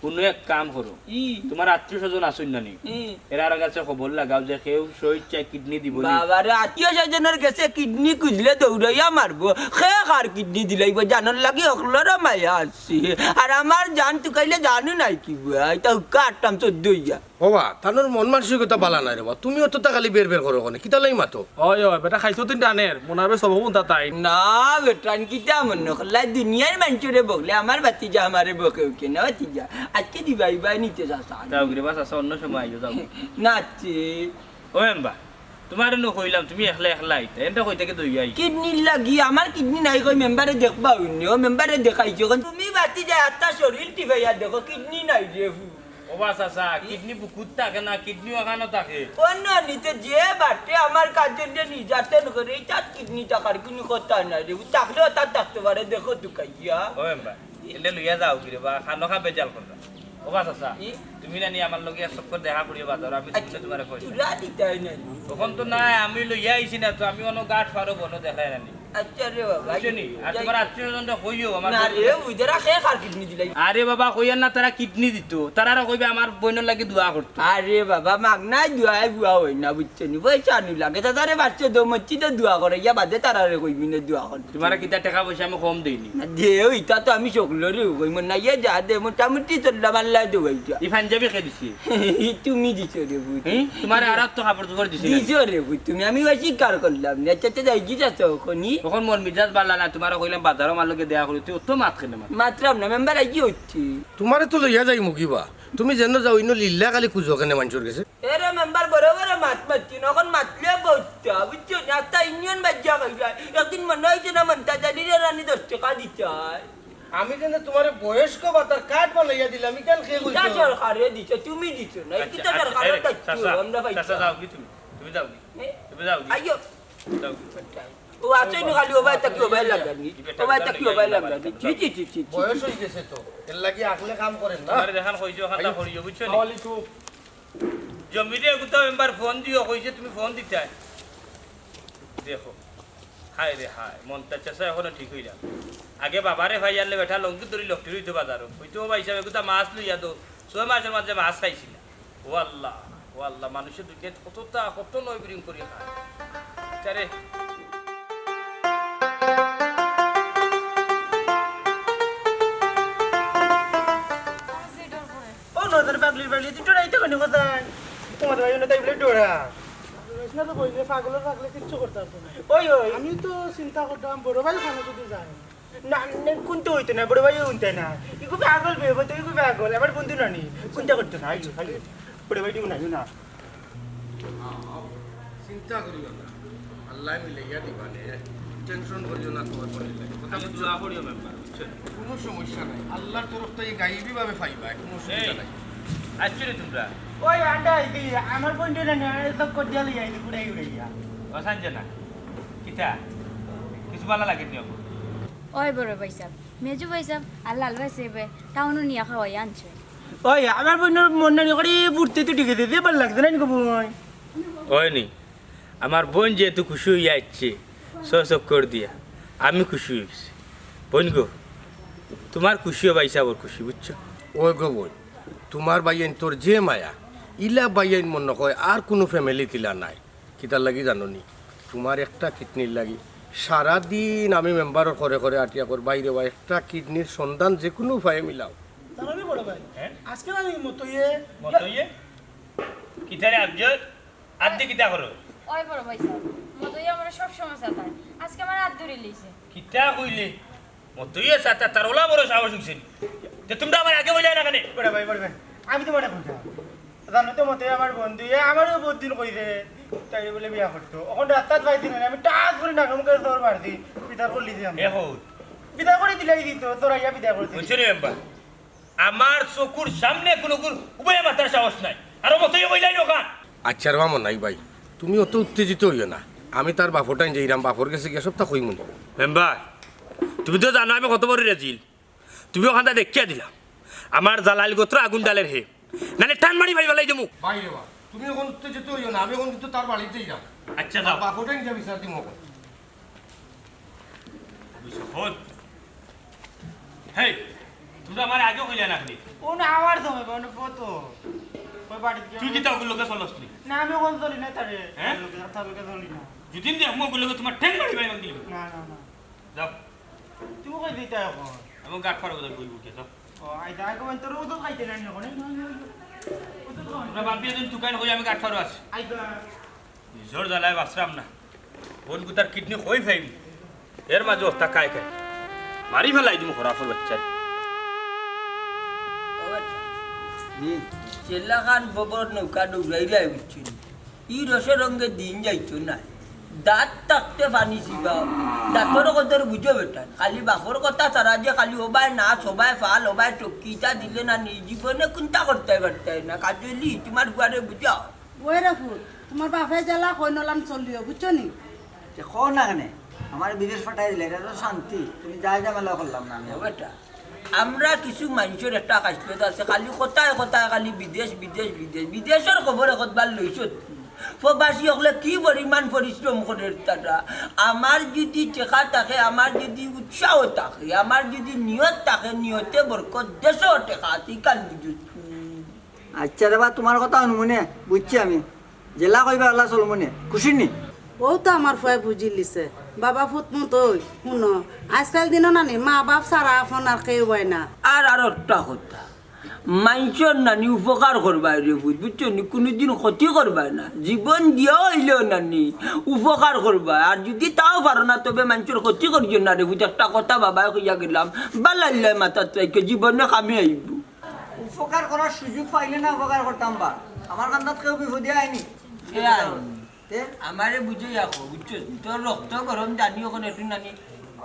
কোনো এক কাম করো। ই। তোমার আত্মীয় স্বজন আছইন না নি? ই। এরার কাছে খবর লাগাও যে কেউ স্বেচ্ছায় কিডনি দিব নি। বাবারে, আত্মীয় স্বজনর গেছে কিডনি খুঁজলে দৌড়াইয়া মারবো। কে কার কিডনি দিলাইবো? জানর লাগি হকলরও মায়া আছে। আর আমার জান তুকাইলে জানও নাই কি বুয়া। ইতা হুক্কা আটটাম চোদ্দ হইয়া। ওবা, তানোর মন মানসিকতা বালা নাই রে বা। তুমি অতটা খালি বের বের করো কেনে? কিতা লাগি মাতো? ওই, ওই, বেটা খাইছো তিন টানের। মনাবে সব হুনতা তাই। না, বেটা, আন কিতা মনে করলাই? দুনিয়ার মানষরে বকলে আমার ভাতিজা আমারে বকে উঠে না, ভাতিজা। আজকে দিবাই বাই নিতে চাচা। যাও গিরে বা চাচা, অন্য সময় আইও, যাও। নাচে। ও এম্বা, তোমারে নু কইলাম, তুমি একলা একলা আইতা। এনটা কই থাকি দইয়া আইছো? কিডনির লাগি, আমার কিডনি নাই কই মেম্বারে দেখবা অইন্য। ও মেম্বারে দেখাইছো। তুমি ভাতিজা আত্তা শরীর টিপাইয়া দেখো, কিডনি নাই রে। ওবা চাচা, কিডনি বুকুত থাকে না, কিডনি ওখানো থাকে। অন্য নিতে যে বাটে আমার কাজে নির্যাতন করে, এই তার কিডনি থাকার কোনো কথা নাই রে। ও থাকলেও তার থাকতে পারে, দেখো তুকাইয়া। ও এম্বা, এলে লইয়া যাও গিরে বা, খানো খা বেজাল করবা। ওবা চাচা, ই? তুমি নানি আমার লগে এক চক্কর দেখা করিও বাজারো, আমি আচ্ছা, তুমরা তুমারে কই। তুলা দিতায় নানি? তখন তো নাই, আমি লইয়া আইছি না তো, আমি অনো গাট ফারো বনো দেখায় নানি। আচ্ছা রে বাবা, বুঝছো নি? আর যাই। তুমার আত্মীয় স্বজনরে কইও আমার না বইনর রে, লাগি। ওই যারা খে কার কিডনি দিলাই। আরে বাবা, কইয়ার না, তারা কিডনি দিত, তারারে কইবে আমার বইনর লাগি দোয়া করতো। আরে বাবা, মাগনায় দোয়ায় বুয়া অয় না, বুঝছো নি? পয়সা আনি লাগে, তারারে বাচ্চা দো মসজিদে দোয়া করে, ইয়া বাদে তারারে কইবি না দোয়া করতো। তুমারে কিতা টেকা পয়সা আমি কম দেইনি। না, দে, ওইটা তো আমি সকলরে কই, মন না ইয়ে যা দে, মোটামুটি চললাম, আল্লাহ দে ওইটা। ই পাঞ্জাবি কে দিছে? ই তুমি দিছো রে বুঝি। হুম? তুমারে আর তো কাপড় চোপড় দিছি না। দিছো রে বুঝি, তুমি আমি অস্বীকার করলাম না। আচ্ছা, আচ্ছা, যাই কি যাচ্ছ ওখানে? তখন মন মিজাজ বালা না, তুমারে কইলাম বাজারো আমার লগে দেখা করি, তুই অত মাত কেনে মাত? মাতরাম না, মেম্বার আই কি হচ্ছে? তুমারে তো লইয়া যাই মুগিবা, তুমি যেন যাও, ইনো লিল্লা খালি খুঁজো কেনে মানষর গেছে। এরে মেম্বার বড় বড় মাত মাতছি না, অখন মাতলে বউতা, বুঝছো নি? আস্তা ইউনিয়ন বাজ্জা খাইবা। একদিন মনে অইছে না মন্তাজ আলীরে রানী দশ টেকা দিতায়। আমি যেন তুমারে বয়স্ক ভাতার কার্ড বানাইয়া দিলাম, ইখান কে ইটা কইছো? সরকারে দিছে, তুমি দিছো না। আচ্ছা, ইটা আচ্ছা, সরকারের এই রে, দায়িত্ব, চাচা, আমরা পাইছি। চাচা, যাও কি তুমি? তুমি যাও কি? এ? তুমি যাও কি? আইও। যাও কি? ও আছে নি খালি, ও ভাই তাকি, ও ভাই লাগানি। ও ভাই তাকি, ও ভাই লাগানি। জি, জি, জি, জি, জি। বয়স অই গেছে তো, এর লাগি আগলে কাম করেন না। তুমারে যেখান কইছি, ওখানটা করিও, বুঝছো নি? জমিরে এগুতা মেম্বার ফোন দিও, কইছে তুমি ফোন দিতায়। দেখো, হায় রে হায়, মন্তাজ চাচা এখনো ঠিক অইরা। আগে বাবারে পাইয়ারলে বেটা লঙ্গি ধরি লকটির অইতো বাজারো। কইতো, "ও ভাই সাব, এগুতা মাছ লইয়া দো, ছয় মাসর মাঝে মাছ খাইছি না।" ও আল্লাহ, ও আল্লাহ, মানুষের দুনিয়াত কততা, কত নয় বিরিং করি খায়। চারে। ও নজর পাগলি পাগলি, তুই ডরাইতে কেন কোথায়? তোমার ভাই না তাই বলে ডরা। না তো বইলে পাগলের পাগলে কিচ্ছু করতে পারতো না। ওই, ওই। আমি তো চিন্তা করতাম বড় ভাই ওখানে যদি যায়। না, না, কোনটা হইতো না, বড় ভাইও উনতে না। ইগু পাগল বে, বলতে ইগু পাগল, আমার বন্ধু নানি। চিন্তা করতো না, আইও, আইও। বড় ভাই, না, না। চিন্তা করিও না, আল্লাহ মিলাইয়া দিবা নে। টেনশন করিও না, তোমার বোনের লাগি। কথা আমি বুঝছো? দোয়া করিও মেম্বার, বুঝছো? কোনো সমস্যা নাই, আল্লাহর তরফ থেকে গাইবি ভাবে পাইবা, কোনো অসুবিধা এই, নাই। আচ্ছা রে তোমরা। ওই আন্ডা, এই আমার বন্ধু নানি, এই চক্কর দিয়া লইয়া, এই ঘুরাই উড়াইয়া। ও সঞ্জনা, কিতা? কিছু ভালা লাগে নি? ওই বড় ভাই সাব, মেজু ভাই সাব, আর লাল ভাই সাবে টাউনো নিয়া খাওয়াই আনছে। ওই, আমার বইনর মন নানি করে ফুর্তিতে টিকে দে, ভালা লাগছে না নি গো বইন? ওই নি, আমার বইন যেহেতু খুশি অইয়া আইছে, ছ চক্কর দিয়া, আমি খুশি অই গেছি। বইন গো, তুমার খুশিও ভাই সাবর খুশি, বুঝছো? ওই গো বইন, তুমার ভাইয়াইন্তর যে মায়া, ইলা ভাইয়াইন মনো কয় আর কুনু ফ্যামিলিত ইলা নাই। কিতার লাগি জানো নি? তুমার একটা কিডনির লাগি। সারাদিন আমি মেম্বারর ঘরে ঘরে আটিয়া কর, "ভাইরে ভাই, একটা কিডনির সন্ধান যে কুনু উপায়ে মিলাও।" জানো নি বড় ভাই, হ্যাঁ? আজকে না নি মতইয়ে মতইয়ে? কিতারে আফজল? আত দি কিতা করো? ওই বড় ভাই সাব, মতইয়ে আমারে সব সময় সাতায়। আজকে আমার আত ধরি লইছে। কিতা কইলে? মতইয়ে সাতা তার ওলা বড় সাহস অইছে নি। তে তুমরা আমারে আগে কইলায় না কেনে? বড় ভাই, বড় ভাই, আমি তুমারে কইতাম। জানো তো মতইয়ে আমার বন্ধু, এ আমারেও বহুত দিন কইছে, তাই বলে বিয়া করতো। অখন রাস্তাত পাইছি না, আমি টাস করি নাকে মুখে জোর মারছি, বিদায় করি দিছি আমি। এ হো। বিদায় করি দিলাই দিত, তোরা ইয়া বিদায় করি দিলি। বুঝছো নি মেম্বার? আমার চকুর সামনে কুনু কুন উবাইয়া মাতার সাহস নাই। আর মতইয়ে কইলায় না অখান। আচ্ছা রে মামু নাই ভাই, তুমি অত উত্তেজিত অইও না। আমি তার বাফর টাইন যাইরাম, বাফর গেছে গিয়া সবতা কইমু নি। মেম্বার, তুমি তো জানো আমি কত বড় রেজিল। তুমি অখানতা দেখিয়া দিলাও। আমার জালাইল গোত্র আগুন ডালের হে। নালে টান মারি মারি ফালাই দিমু। ভাই রে ভাই, তুমি অখন উত্তেজিত অইও না, আমি অখন কিন্তু তার বাড়িত যাইরাম। আচ্ছা, যাও। বাফর টাইন গিয়া বিচার দিমু অখন। বুঝছো, ফোন। হেই, তুমরা আমারে আগেও কইলায় না কেনে? ও না, আমার জমে, মানে, ফটো। ওই বাড়িত গিয়া তুই কিতা অগুর লগে চলস নি? না, আমি অখন চলি না তারে। হ্যাঁ? তার লগে, তার লগে চলি না। যদি দেখমু অগুর লগে তুমার ঠ্যাং মারি ফালাই দিমু। না, না, না। যাও। তুমি কই যাইতায় অখন? আমি গাট ফারো বই বুকে, যাও। ও, আইতা, আইতা, তোর ওষুধ খাইতে নাই অখন, এই, এই, এই, ওষুধ খাও। তুমরা বাদ দিয়া দিন, তুকাইন কই আমি গাট ফারো আছি। আইতা। নিজর জালায় বাচরাম না। বইন গুতার কিডনি কই ফাইমু? এর মাঝে অতা কায় কায়। মারি ফালাই দিমু খরাফর বাচ্চারে। জি, চেল্লা খান ববর নৌকা ডুবরাই যায় বুঝছি। ই রসে রঙে দিন যাইতো না। দাঁত থাকতে পানি চিবাও। দাঁতর কদর বুঝো বেটা। খালি বাফর কথা ছাড়া যে খালি ওবায় নাচ, ওবায় ফাল, ওবায় টক্কি, ইতা দিলে না নি জীবনে কুন্তা করতায় পারতায় না। কাজলি, তুমার ফুয়ারে বুঝাও। ওই রে ফুত, তুমার বাফে যেলা কইন অলান চলিও, বুঝছো নি? তে কও না কেনে? আমারে বিদেশ পাঠাই দিলে, ইটা তো শান্তি। তুমি যাই ঝামেলা করলাম না আমি। ও বেটা, আমরা কিছু মানষর একটা খাসলত আছে, খালি কথায় কথায় খালি বিদেশ, বিদেশ, বিদেশ। বিদেশর খবর একবার লইছত? প্রবাসী অকলে কি পরিমাণ পরিশ্রম করের তারা। আমার যুদি টেকা থাকে, আমার যুদি উৎসাহ থাকে, আমার যুদি নিয়ত থাকে, নিয়তে বরকত, দেশো টেকা আছে, ইখান বুঝছত? আইচ্ছা রে বা, তুমার কথা হুনমুনে, বুঝছি আমি। যেলা কইবা অলা চলমুনে, খুশি নি? অউ তো আমার ফুয়ায় বুঝিলিছে। বাবা ফুত মতই, হুনো, আইজকাইল দিনো নানি মা বাপ ছাড়া আপন আর কেউ অয় না। আর, আর একটা কথা, মানষর নানি উপকার করবায় রে পুত, বুঝছো নি? কুনুদিন ক্ষতি করবায় না। জীবন দিয়া অইলেও নানি উপকার করবায়। আর যুদি তাও পারো না, তবে মানষর ক্ষতি করিও না রে পুত। একটা কথা বাবায় কইয়া গেলাম, বালা ইল্লায় মাথাত রাখিও, জীবনে কামে আইবো। উপকার করার সুযোগ পাইলে না উপকার করতাম বা? আমার কান্দাত কেউ বিপদে আয়নি। কে আয়? তে? আমারে বুঝাইয়া কও, বুঝছো? তোর রক্ত গরম জানি অখন একটু নানি।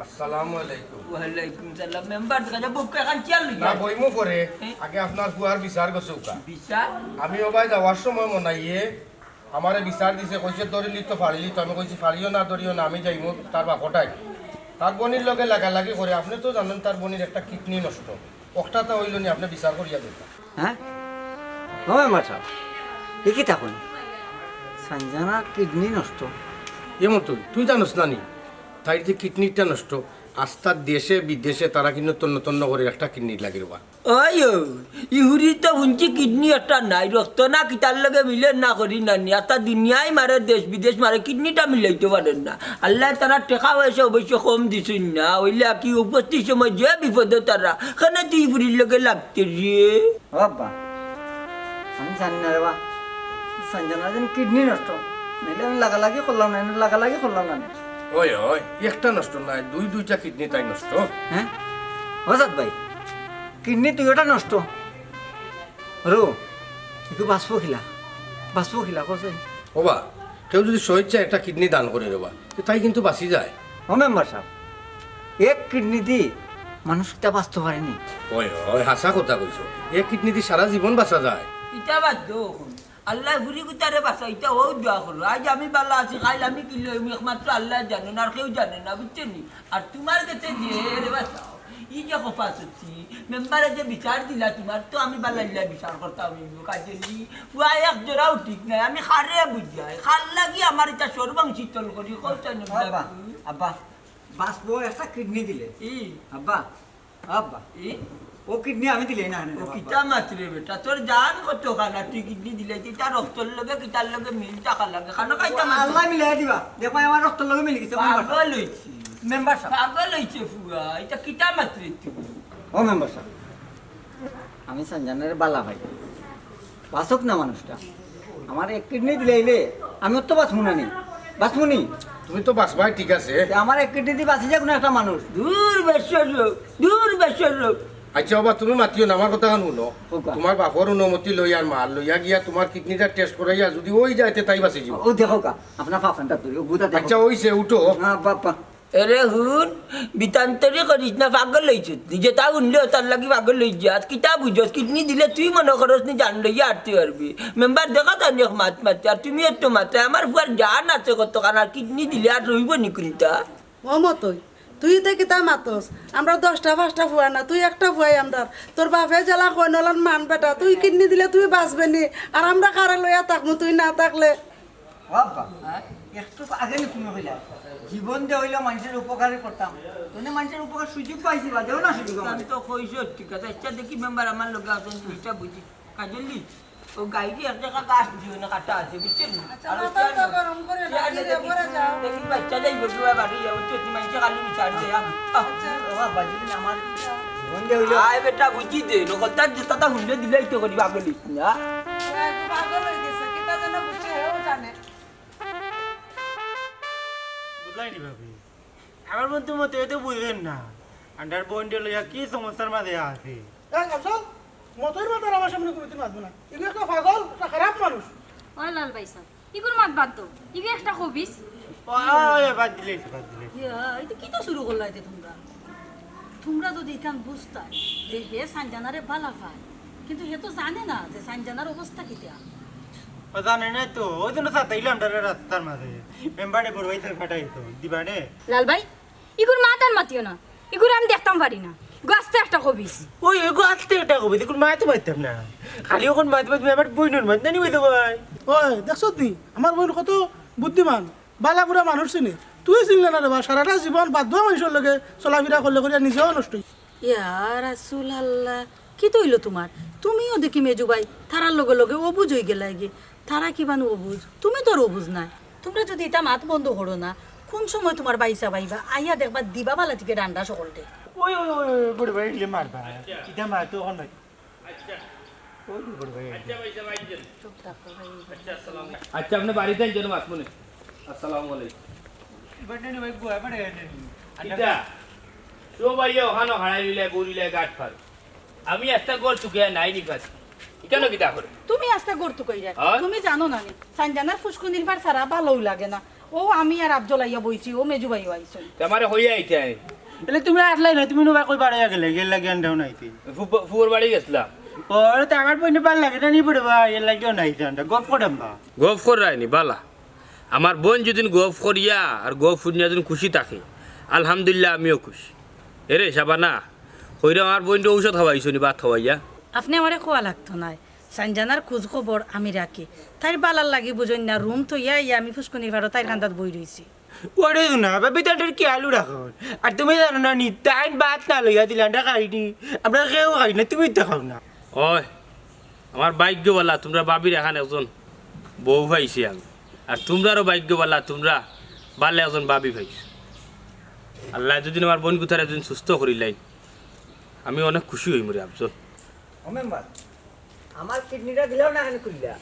আসসালামু আলাইকুম। ওয়ালাইকুম সালাম। মেম্বার দেখা যায়, বউকে এখন চেয়ার লই না, যায়। বইমু পরে। এ? আগে আপনার ফুয়ার বিচার গছউক্কা। বিচার? আমি অবায় যাওয়ার সময় মনাইয়ে আমারে বিচার দিছে, কইছে, "ধরিলি তো ফাড়িলি তো।" আমি কইছি, "ফাড়িও না, ধরিও না, আমি যাইমু।" তার বাপটাই তার বইনর লগে লাগালাগি করে। আপনে তো জানইন তার বইনর একটা কিডনি নষ্ট। অখটা তো অইলো নি, আপনে বিচার করিয়া দেউক্কা। হ্যাঁ? ও মেম্বার সাব, ই কিতা কইন? সানজানার কিডনি নষ্ট। এমন তুই, তুই জানোস না নি? তাইর যে কিডনিটা নষ্ট, আস্তা দেশে বিদেশে তারা কিন্তু তন্ন তন্ন করে একটা কিডনির লাগি রে বা। ওই ও, ইহুরি তো হুনছি কিডনি একটা নাই, রক্ত না কিতার লগে মিলে না করি নানি, আস্তা দুনিয়ায় মারে, দেশ বিদেশ মারে, কিডনিটা মিলাইতো পারের না। আল্লায় তারার টেকা পয়সা অবশ্য কম দিছইন না, অইলে কি উপস্থিত সময় যে বিপদো তারা, কেনে তুই ইহুরির লগে লাগতে রে? ও আব্বা, আমি জানি না রে বা, সানজানার যেন কিডনি নষ্ট, নাইলে আমি লাগালাগি করলাম না, লাগালাগি করলাম না। ওই, ওই, একটা নষ্ট নায়, দুই দুইটা কিডনি তাই নষ্ট। হ্যাঁ? হজরত ভাই, কিডনি দুইওটা নষ্ট। রো, তুই বাঁচবো কিলা? বাঁচবো কিলা, কও চাই? ওবা, কেউ যদি স্বেচ্ছায় একটা কিডনি দান করে রে বা, তে তাই কিন্তু বাঁচি যায়। ও মেম্বার সাব, এক কিডনি দি মানুষ কিতা বাঁচতো পারেনি? ওই, ওই, হাছা কথা কইছো। এক কিডনি দি সারা জীবন বাঁচা যায়। ইটা বাদ দেও অখন। আল্লায় ফুরি গুতারে বাঁচাইতা অউ দোয়া করো। আইজ আমি বালা আছি, কাইল আমি কিলা অইমু, একমাত্র আল্লায় জানইন, আর কেউ জানে না, বুঝছো নি? আর তুমার গেছে যে, রে বাঁচাও, ই যে খোপা সত্যি, মেম্বারে যে বিচার দিলা, তুমার তো আমি বালা ইল্লায় বিচার করতাম অইবো, কাজে নি, পুয়া এক জোড়াও ঠিক নাই, আমি কারে বুঝাই, কার লাগি আমার ইটা সর্বাং শীতল করি, কও চাই না, আব্বা, আব্বা, বাঁচবো একটা কিডনি দিলে। ই? আব্বা, আব্বা। ই? ও কিডনি আমি দিলে না, না, ও আব্বা। কিতা মাতরে বেটা, তোর জান কত খানা, তুই কিডনি দিলে, তুই তার রক্তর লগে, কিতার লগে মিল থাকা লাগে, খানা খাইতাম না। আল্লায় মিলাই দিবা। দেখো, আমার রক্তর লগে মিলি গেছে, মেম্বার সাব। পাগল অইছে। Member sub. পাগল অইছে ফুয়া, ইটা কিতা মাতরে তুই? ও মেম্বার সাব, আমি সানজানারে বালা পাই। বাঁচুক না মানুষটা। আমার এক কিডনি দিলাইলে আমি তো বাঁচমু না নি। বাঁচমু নি? তুমি তো বাঁচবায়, ঠিক আছে। তে আমার এক কিডনি দি বাঁচি যাক না একটা মানুষ। দূর বেশ্বর লোক, দূর বেশ্বর লোক। আইচ্ছা বাবা, তুমি মাতিও না, আমার কথা খান হুনো। কউক্কা। তুমার বাপর অনুমতি লই আর মার লইয়া গিয়া তুমার কিডনিটা টেস্ট করাইয়া যদি অই যায়, তে তাই বাঁচি যাইবো। ও দেখউক্কা, আপনার ফাফানটা ধরি, ও গুতা দেখো। আইচ্ছা, অইছে, উঠো। না, বাপ্পা। এরে হুন, বিতান্তরি করিস না, পাগল অইছত। নিজে তা হুনলে তার লাগি পাগল অই যাস। কিতা বুঝস? কিডনি দিলে তুই মনো করস নি জান লইয়া আটতে পারবি? মেম্বার দেখা জানি এক মাত মাতে, আর তুমি একটু মাতে। আমার ফুয়ার জান আছে কতখান, আর কিডনি দিলে আর রইবো নি কুনটা? ও মতই, তুই ইতা কিতা মাতস? আমরা দশটা পাঁচটা ফুয়া না, তুই একটা ফুয়াই আমরার। তোর বাপে যেলা কয় নলান মান বেটা, তুই কিডনি দিলে তুই বাঁচবে নি, আর আমরা কারে লইয়া থাকমু তুই না থাকলে? ও আব্বা, হ্যাঁ? একটু আগে নি তুমি কইলা, জীবন দে অইলে মানষর উপকারই করতাম। তুমি মানষর উপকার সুযোগ পাইছি বা, দেও না সুযোগ আমারে। আমি তো কইছি, ঠিক আছে। আইচ্ছা, দেখি মেম্বার আমার লগে আছইন, জিনিসটা বুঝি। কাজলি, ও গাইরি এক জাগা গাছ দিও না, কাটা আছে, বুঝছইন নি? আইচ্ছা, আর মাথা তো গরম করে না, চেয়ার দেখি, পরে যাও। দেখি বাচ্চা যাইবো, বাড়ি যাও, বুঝছইন নি? মানষে খালি বিচার দেয়, আহ, আহ। আইচ্ছা। ও আব্বা, যদি আমার জীবন দে অইলে আয় বেটা, বুঝি দে, নকল তার জুতা তা হুনলে দিলে তো করি পাগল অইছ না। পাগল অই গেছে, কিতা যেন বুঝছে, হেও জানে। বুঝলায় নি ভাবি? আমার বন্ধু মতই তো বুঝের না। আন্ডার বইনরে লইয়া কি সমস্যার মাঝে আছে। এই আফজল, মতইর মাত আর আমার সামনে কোনোদিন মাতবো না। ইগু একটা পাগল, একটা খারাপ মানুষ। ওই লাল ভাই সাব, ইগুর মাত বাদ দেও। ইগু একটা খবিস। ও, ও, ও, বাদ দিলে, বাদ দিলে। ইয়া, ইতা কিতা শুরু করলায় তে তুমরা? তুমরা যদি ইখান বুঝতায় যে হে সানজানারে বালা পায়, কিন্তু হে তো জানে না যে সানজানার অবস্থা কিতা। ও জানে না তো, ওই জন্য সাতাইলাম তারে রাস্তার মাঝে। মেম্বারে বড় হইতে ফাটাইতো, দিবানে। লাল ভাই, ইগুর মাত আর মাতিও না, ইগুর আমি দেখতাম পারি না। ইগু আস্তা আস্তে একটা কবিছি। ওই, ওই গো, আস্তে একটা কবিছি, কুন মাত মাততাম না। খালি অখন মাত মাত, আমার বইনর মাত নানি অইতো ভাই। ওই, দেখছত নি? আমার বইন কত বুদ্ধিমান, বালা বুরা মানুষ চিনে। তুই চিনলে না রে বা, সারাটা জীবন বাদ দেওয়া মানুষর লগে চলাফেরা করলে করিয়া নিজেও নষ্ট অইছে। ইয়া রাসুল আল্লাহ, কিতা অইলো তুমার? তুমিও দেখি মেজু ভাই, তারার লগে লগে অবুঝ অইগেলায়গি। তারা কিবান অবুঝ, তুমি তো আর অবুঝ নায়। তুমরা যুদি ইতা মাত বন্ধ করো না, কুন সময় তুমার ভাইসাব আইবা, আইয়া দেখবা দিবা বালা থাকি ডান্ডা সকলরে। ওই, ওই, ওই, ওই, বড় ভাই, ইলে মারবা। ইটা মার তো অখন ভাই। ওই, বড় ভাই। চুপ থাকো ভাই। আচ্ছা, আপনে বাড়িত আইন যেন মাত মনে। আসসালামু আলাইকুম। ইটা, সব আইয়া অখানো হারাই লইলে, গরিলে গাট ফার। আমি আস্তা ঘর তুকাইয়া নাই নি পাছি। ইখানো কিতা করে? তুমি আস্তা ঘর তুকাইরায়? হ্যাঁ? তুমি জানো না নি? সানজানার ফুসকুনির ফার ছাড়া ভালাউ লাগে না। ও আমি আর আফজল আইয়া বইছি, ও মেজু ভাইও আইছইন। তে আমারে কইয়া আইতায়। এলে তুমি আসলায় না, তুমি নু ভাই কই বাড়াইয়া গেলে, গেল লাগি আন্ডাও নাইতে। ফু-, ফুয়ার বাড়ি গেছলাম। ওরে তো আমার বইনে ভালা লাগে না নি বড় ভাই, এর লাগিও নাই জানটা, গফ করাম বা। গফ করায় নি, বালা। আমার বইন যুদি গফ করিয়া আর গফ হুনিয়া যুদি খুশি থাকে, আলহামদুলিল্লাহ, আমিও খুশি। এরে শাবানা, কইরে আমার বইনরে ঔষধ খাওয়াইছো নি, ভাত খাওয়াইয়া? আপনে আমারে কওয়া লাগতো নায়। সানজানার খুজ খবর আমি রাখি। তাইর বালার লাগি বুঝইন না, রুম থইয়া আইয়া আমি ফুসকুনির ফারো তাইর কান্দাত বই রইছি। ওরে না, ভাবি তানটার কি আলু রাখো? আর তুমি জানো না নি, তাইন ভাত না লইয়া দিলাম, আমরা খাই নি। আমরা কেউ খাই না, তুমি তো খাও না। ওই, আমার ভাগ্য বালা, তুমরা ভাবির এখান একজন বউ পাইছি আমি। আর তুমরারও ভাগ্য বালা, তুমরা বালা একজন ভাবি পাইছো। আল্লায় যুদি আমার বইন গুতারে যুদি সুস্থ করিলাইন, আমি অনেক খুশি অইমু রে আফজল। ও মেম্বার, আমার কিডনিটা দিলাও না কেনে খুলিয়া?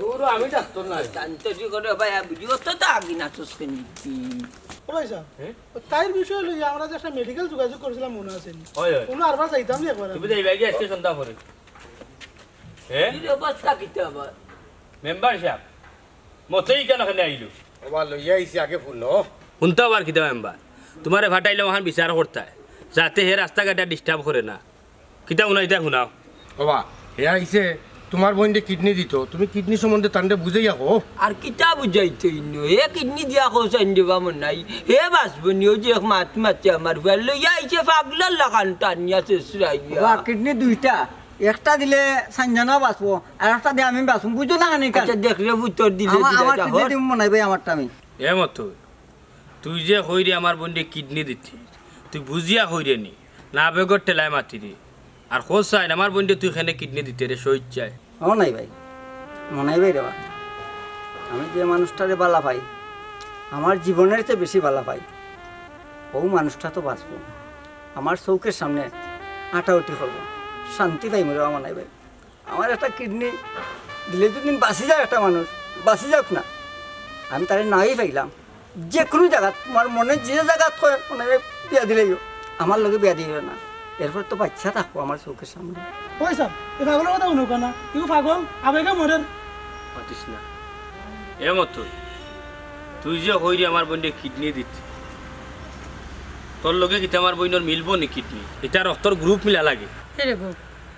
দূর, আমি ডাক্তার নায়। জানতে কি করে ভাই, আমি ভিডিও তো, তো আগে না তো শুনি। ও ভাই সাহেব, হ্যাঁ? ও তাইর বিষয়ে লইয়া আমরা যে একটা মেডিকেল যোগাযোগ করছিলাম, মনে আছে নি? হয়, হয়। কোনো আরবার যাইতাম নি একবার? তুমি যাইবা কি আজকে সন্ধ্যা পরে? হ্যাঁ? কি অবস্থা কিতা আবার? মেম্বার সাহেব, মতই কেন এখানে আইলো? ওবা লইয়া আইছি আগে হুনো। হুনতাও আবার কিতা মেম্বার? তুমারে ফাটাইলাম অখান বিচার করতায়, যাতে হে রাস্তাঘাটে ডিস্টার্ব করে না। কিতা হুনাইতায় হুনাও। ওবা, হে আইছে তুমার বইনরে কিডনি দিতো, তুমি কিডনি সম্বন্ধে তানরে বুঝাইয়া কও। আর কিতা বুঝাইতো ইনো? হে কিডনি দিয়া কও চাইন দেবা মন নাই, হে বাঁচবো নি? ও যে এক মাত মাতে আমার ফুয়ার লইয়া আইছে পাগলর লাখান টানিয়া শেষরাইয়া। ওবা, কিডনি দুইটা, একটা দিলে সানজানা বাঁচবো, আর একটা দিয়ে আমি বাঁচবো, বুঝো না কেনে? আচ্ছা, দেখলে উত্তর দিলে আমার, দিলে আমার যা কিডনি হয়। দিমু মনাই ভাই, আমারটা আমি। এ মতো, তুই যে কইরে আমার বইনরে কিডনি দিতে, তুই বুঝিয়া কইরে নি, না বেগর ঠেলায় মাতিরে। আর খোঁজ চাইন আমার বইনরে তুই কেনে কিডনি দিতে রে, স্বইচ্ছায়। ও নাই ভাই, মনাই ভাই রে বা, আমি যে মানুষটারে বালা পাই, আমার জীবনের চেয়ে বেশি বালা পাই, ও মানুষটা তো বাঁচবো না। আমার চউখের সামনে আটাউটি করবো, শান্তি পাইমু রে বা মনাই ভাই। আমার একটা কিডনি দিলে যুদি বাঁচি যায় একটা মানুষ, বাঁচি যাউক না, আমি তারে নাই পাইলাম। যে কুনু জাগাত, তুমার মনে যে জাগাত কয়, মনে হয় বিয়া দিলাইও, আমার লগে বিয়া দিও না। এরপর তো বাচ্চা থাকবো আমার চউখের সামনে। ওই সাব, ই পাগলর কথা হুনো না, ইগু পাগল, আবেগে মরের। মাতিস না। এ মতো, তুই যে কইরে আমার বইনরে কিডনি দিতে, তোর লগে কিতা আমার বইনর মিলবো নি কিডনি? ইটা রক্তর গ্রুপ মিলা লাগে। এরে গো,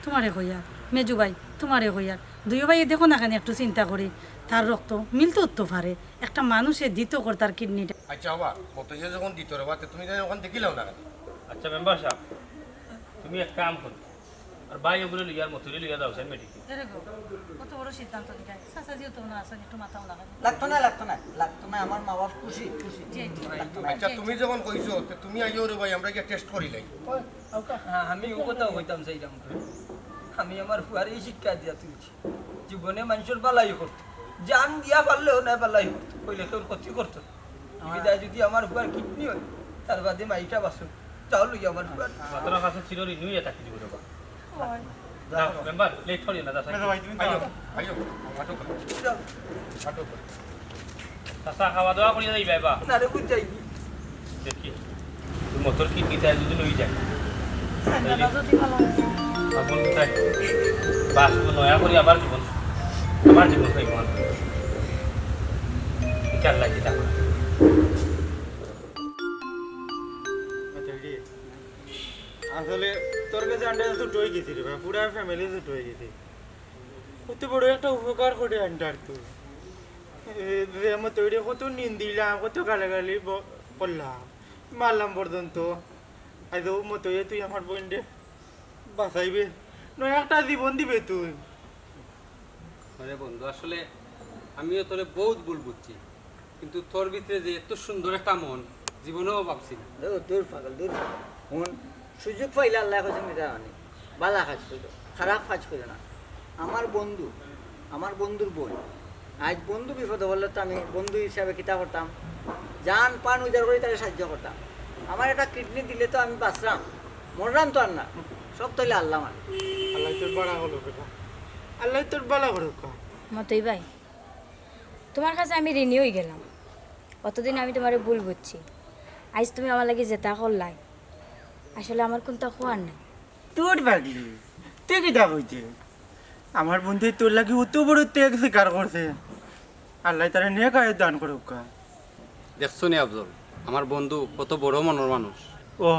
তুমারে কইয়ার, মেজু ভাই, তুমারে কইয়ার, দুইও ভাইয়ে দেখো না কেনে একটু চিন্তা করি, তার রক্ত মিলতো তো পারে, একটা মানুষে দিতো কর তার কিডনিটা। আচ্ছা বাবা, মতইয়ে যখন দিতো রে বা, তে তুমি তাইন অখান দেখিলাও না কেনে? আচ্ছা মেম্বার সাব, তুমি এক কাম করো, আর ভাই ওগুরে লইয়া আর মতইরে লইয়া যাও, সেন মেডিকেল। এরে গো, কত বড় সিদ্ধান্ত নিলে। চাচা যেহেতু না আছেন, একটু মাথাও লাগান। লাগতো না, লাগতো না, লাগতো না, আমার মা বাপ খুশি, খুশি। জি, জি। লাগতো না। আচ্ছা, তুমি যখন কইছো, তে তুমি আইও রে ভাই, আমরা গিয়া টেস্ট করিলাই। ওই, আউকা। হ্যাঁ, আমি ও কথাও কইতাম চাইলাম। আমি আমার ফুয়ারে এই শিক্ষা দিয়া তুলছি। জীবনে মানষর বালাই করতো। জান দিয়া পারলেও না বালাই করতো। কইলে কেউর ক্ষতি করতো না। বিদায় যদি আমার ফুয়ার কিডনি হয়, তার বাদে মাইটা বাঁচো। যাও লই আমার ফুয়ার। মাথার কাছে চিররি নুই এটা কি দিব বাবা? ওই। না, মেম্বার, লেট করিও না, দাদা। মেজো ভাই, তুমি আইও, যাও। আইও, আটো। যাও। আটো। চাচা, খাওয়া দাওয়া করিয়া যাইবা এবার? না রে, বুঝ যাইনি। দেখি, তুই মতর কিডনিটা যদি লই যায়। সাইডটা তাইলে বাজো, ঠিক ভালো। এখন কোথায়? বাস তো নয়া করি আবার জীবন। আমার জীবন হয়ে গেল। এটা আল্লাহ কি জানে। আসলে তোর কাছে আমরা ছোট হয়ে গেছি রে ভাই, পুরা ফ্যামিলি ছোট হয়ে গেছি। কত বড় একটা উপকার করে আনটার তুই। এ, রে মতইরে কত নিন্দিলাম, কত গালাগালি ব-, করলাম, মারলাম পর্যন্ত। আজ ও মতইয়ে তুই আমার বইনরে বাঁচাইবে, নয় একটা জীবন দিবে তুই। আরে বন্ধু, আসলে আমিও তোরে বহুত ভুল বুঝছি, কিন্তু তোর ভিতরে যে এত সুন্দর একটা মন, জীবনেও ভাবছি না। দূর, দূর পাগল, দূর পাগল। হুন, সুযোগ পাইলে আল্লায় কইছইন কিতা জানি, বালা কাজ কইরো, খারাপ কাজ কইরো না। আমার বন্ধু, আমার বন্ধুর বইন, আইজ বন্ধু বিপদো পড়লে তো আমি বন্ধু হিসাবে কিতা করতাম, জান পান উজাড় করি তারে সাহায্য করতাম। আমার একটা কিডনি দিলে তো আমি বাঁচরাম, মররাম তো আর না। সব তো অইলে আল্লায় মালিক। আল্লায় তোর বালা করউক্কা, আল্লায় তোর বালা করউক্কা। মতই ভাই, তুমার কাছে আমি ঋণী অইগেলাম। অতদিন আমি তুমারে ভুল বুঝছি, আইজ তুমি আমার লাগি যেতা করলায়, আসলে আমার কুন্তা কওয়ার নাই। দূর পাগলি, তুই কিতা কইতে? আমার বন্ধুয়ে তোর লাগি অত বড় ত্যাগ স্বীকার করছে, আল্লায় তারে নেক আয়ু দান করউক্কা। দেখছো নি আফজল, আমার বন্ধু কত বড় মনর মানুষ। ও,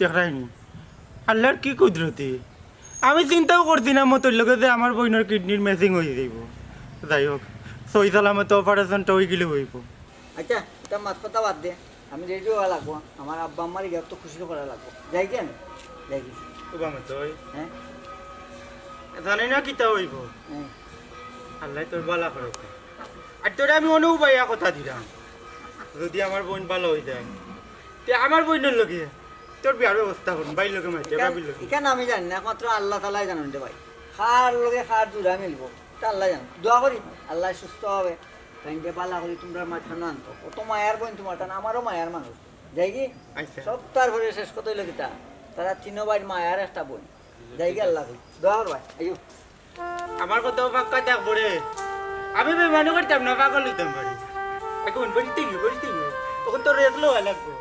দেখরায়নি, আল্লার কি কুদরতি। আমি চিন্তাও করছি না মতইর লগে যে আমার বইনর কিডনির ম্যাচিং অইযাইবো। যাই হউক, সহি সালামতে অপারেশনটা অইগেলে অইবো। আইচ্ছা, ইতা মাত কথা বাদ দে, আমি রেডি অওয়া লাগবো, আমার আব্বা আম্মারে গিয়া তো খুশি করা লাগবো। যাইগি আমি? যাইগি। ও বাবা, তুই? হ্যাঁ? জানি না কিতা অইবো। হ্যাঁ। আল্লায় তোর বালা করউক্কা। আর তোরে আমি অনো বাইয়া কথা দিরাম, যুদি আমার বইন বালা অইযায়, তে আমার বইনর লগে তোর বিয়ার ব্যবস্থা করমু, বাইর লগে মাইতে, ইখান, ভাবির লগে। ইখান আমি জানি না, একমাত্র আল্লাহ তাআলাই জানইন রে ভাই। কার লগে কার জুড়া মিলবো, ইতা আল্লায় জানইন। দোয়া করি আল্লায় সুস্থ ভাবে তাইনরে বালা করি তুমরার মাঝখানো আনতো। অত মায়ার বইন তুমার, তান আমারও মায়ার মানুষ। যাইগি? আইচ্ছা। সব তার পরে শেষ কথা অইলো কিতা, তারা তিনো ভাইর মায়ার একটা বইন। যাইগি আল্লাহ করি। দোয়া কর ভাই, আইও। আমার কথাও পাক্কা থাকবো রে। আমি বেমানি করতাম না, পাগল অইতাম পারি। এখন বইতে গিয়ে, বইতে গিয়ে। তখন তো রেস্ট লওয়া লাগবো।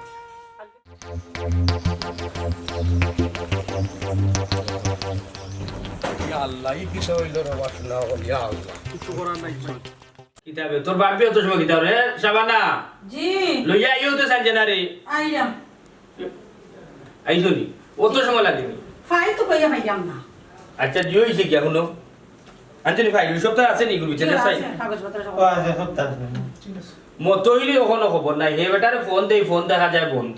ইয়া আল্লাহ, ই কিতা অইলো রে বাসনা, ইয়া আল্লাহ। কিছু করার নাই। কিতা বে, তোর বাপে অত সময় কিতা রে, শাবানা? জি। লইয়া আইও তো সানজানারে। আইরাম। আইছো নি? অত সময় লাগে নি? ফাইল তো কইয়া পাইলাম না। আইচ্ছা, জি অইছে কি এখনো? আনছো নি ফাইল? সব তো আছে নি, গুরু? জি, আছে, কাগজপত্র সব। ও, আছে, সব তো আছে। ঠিক আছে। মতইরও অখনো খবর নাই। হে বেটারে ফোন দেই, ফোন দেখা যায় বন্ধ।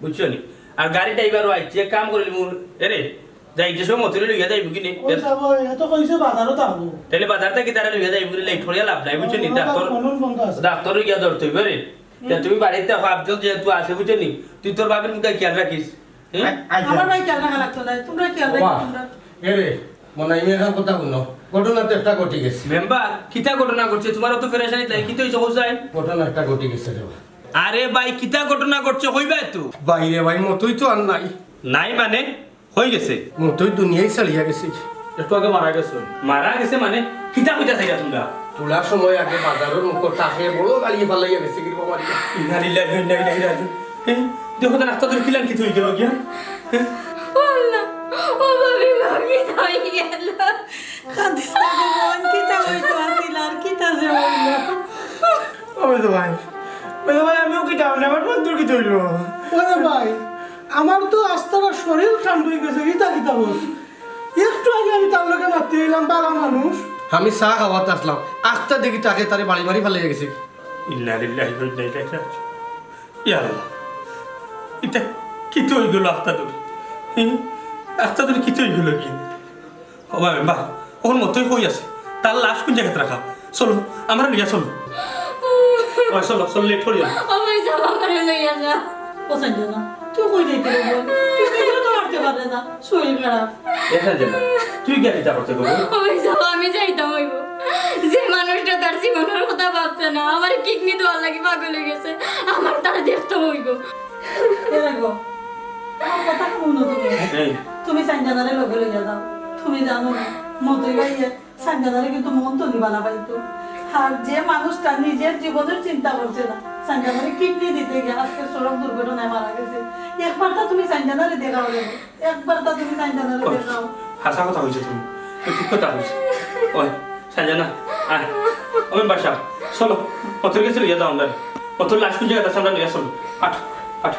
বুঝছো নি? আর গাড়ি ড্রাইভারও আইছে, এক কাম করিলিমু, এরে, যাইতে সময় মতইরে লইয়া যাইবো কি নি? ওই যাবো, এ তো কইছে বাজারও থাকবো। তাইলে বাজার থাকি তারে লইয়া যাইবো কি নি? লেট করিয়া লাভ নাই, বুঝছো নি? ও, ডাক্তর, ফোন, ফোন তো আছে। ডাক্তরর গিয়া ধরতে অইবো রে। তে হুম। তুমি বাড়িত থাকো, আফজল যেহেতু আছে, বুঝছো নি? তুই তোর বাপের মুখে খেয়াল রাখিস। হুম? আ-, আচ্ছা। আমার ভাই খেয়াল রাখা লাগতো না, তুমরা খেয়াল রাখো, ওমা, তুমরা। এরে, মনাই, এখান কথা হুনো। ঘটনা তো একটা ঘটি গেছে। মেম্বার, কিতা ঘটনা ঘটছে? তুমার অত পেরেশানি তাই কিতা অইছে, কও চাই? ঘটনা একটা ঘটি গেছে রে বা। আরে ভাই, কিতা ঘটনা ঘটছে, কইবায় তো? ভাই রে ভাই, মতই তো আর নাই। নাই মানে? কই গেছে? মতই দুনিয়াই ছাড়িয়া গেছে। একটু আগে মারা গেছে। মারা গেছে মানে? কিতা কইতায় চাইরা তুমরা? থুড়া সময় আগে বাজারর মুখো তাকে বড় গাড়িয়ে ফালাইয়া গেছে গি রে বা মারিয়া। ইন্না লিল্লাহি ওয়া ইন্না ইলাইহি রাজিউন। এই, দেখো তো, রাস্তা ধরে কিলান কিতা অইগেলো গিয়া? ও আল্লাহ, ও ভাবি গো, কিতা অইগেলো? কান্দিস না গো বোন, কিতা অইতো আছিল আর কিতা যে অইলো। ও মেজো ভাই, মেজো ভাই, আমিও কিতা অইলো, আমার বন্ধুর কিতা অইলো? ওরে ভাই, আমার তো আস্তারা শরীর ঠান্ডা অইগেছে, ইতা কিতা কস? একটু আগে আমি তার লগে মাততে অইলাম, বালা মানুষ। আমি চা খাওয়াত আছলাম, আখতা দেখি তাকে তারে বাড়ি মারি ফালাইয়া গেছে। ইন্না লিল্লাহি ওয়া ইন্না ইলাইহি রাজিউন। ইয়া আল্লাহ, ইতা কিতা অইগেলো আখতাদুর? হুম? আখতাদুর কিতা অইগেলো গি? ও বা মেম্বার, অখন মতই কই আছে? তার লাশ কুন জাগাত রাখা? চলো, আমরারে লইয়া চলো। ওই চলো, চলো, লেট করিও না। ও ভাই, যাও, আমারে লইয়া যাও। ও সাইডে না, তুই কই যাইতে রে বোন? তুই নিজেও তো হাঁটতে পারলে না, শরীর খারাপ। দেখা যায় না, তুই গিয়া কিতা করতে কইবো? ও ভাই, যাও, আমি যাইতাম অইবো। যে মানুষটা তার জীবনের কথা ভাবছে না, আমার কিডনি দেওয়ার লাগি পাগল অইগেছে, আমার তারে দেখতাম অইবো। এ রে গো, আমার কথা হুনো তুমি। এই। তুমি সাইনজানারে লগে লইয়া যাও। তুমি জানো না, মতই ভাইয়ে সাইনজানারে কিন্তু মন থনে বালা পাইতো। আর যে মানুষটা নিজের জীবনের চিন্তা করছে না, সাইনজানারে কিডনি দিতে গিয়া আজকে সড়ক দুর্ঘটনায় মারা গেছে। একবার তো তুমি সাইনজানারে দেখাও রে, একবার তো তুমি সাইনজানারে ওই, দেখাও। হাছা কথা কইছো তুমি, তুই ঠিক কথা কইছো। ওই, সাইনজানা, আয়। ওই বাসা, চলো, মতইর গেছে লইয়া যাও আমরারে। মতইর লাশ কুন জাগাত আছে, আমরারে লইয়া চলো। আট, আট।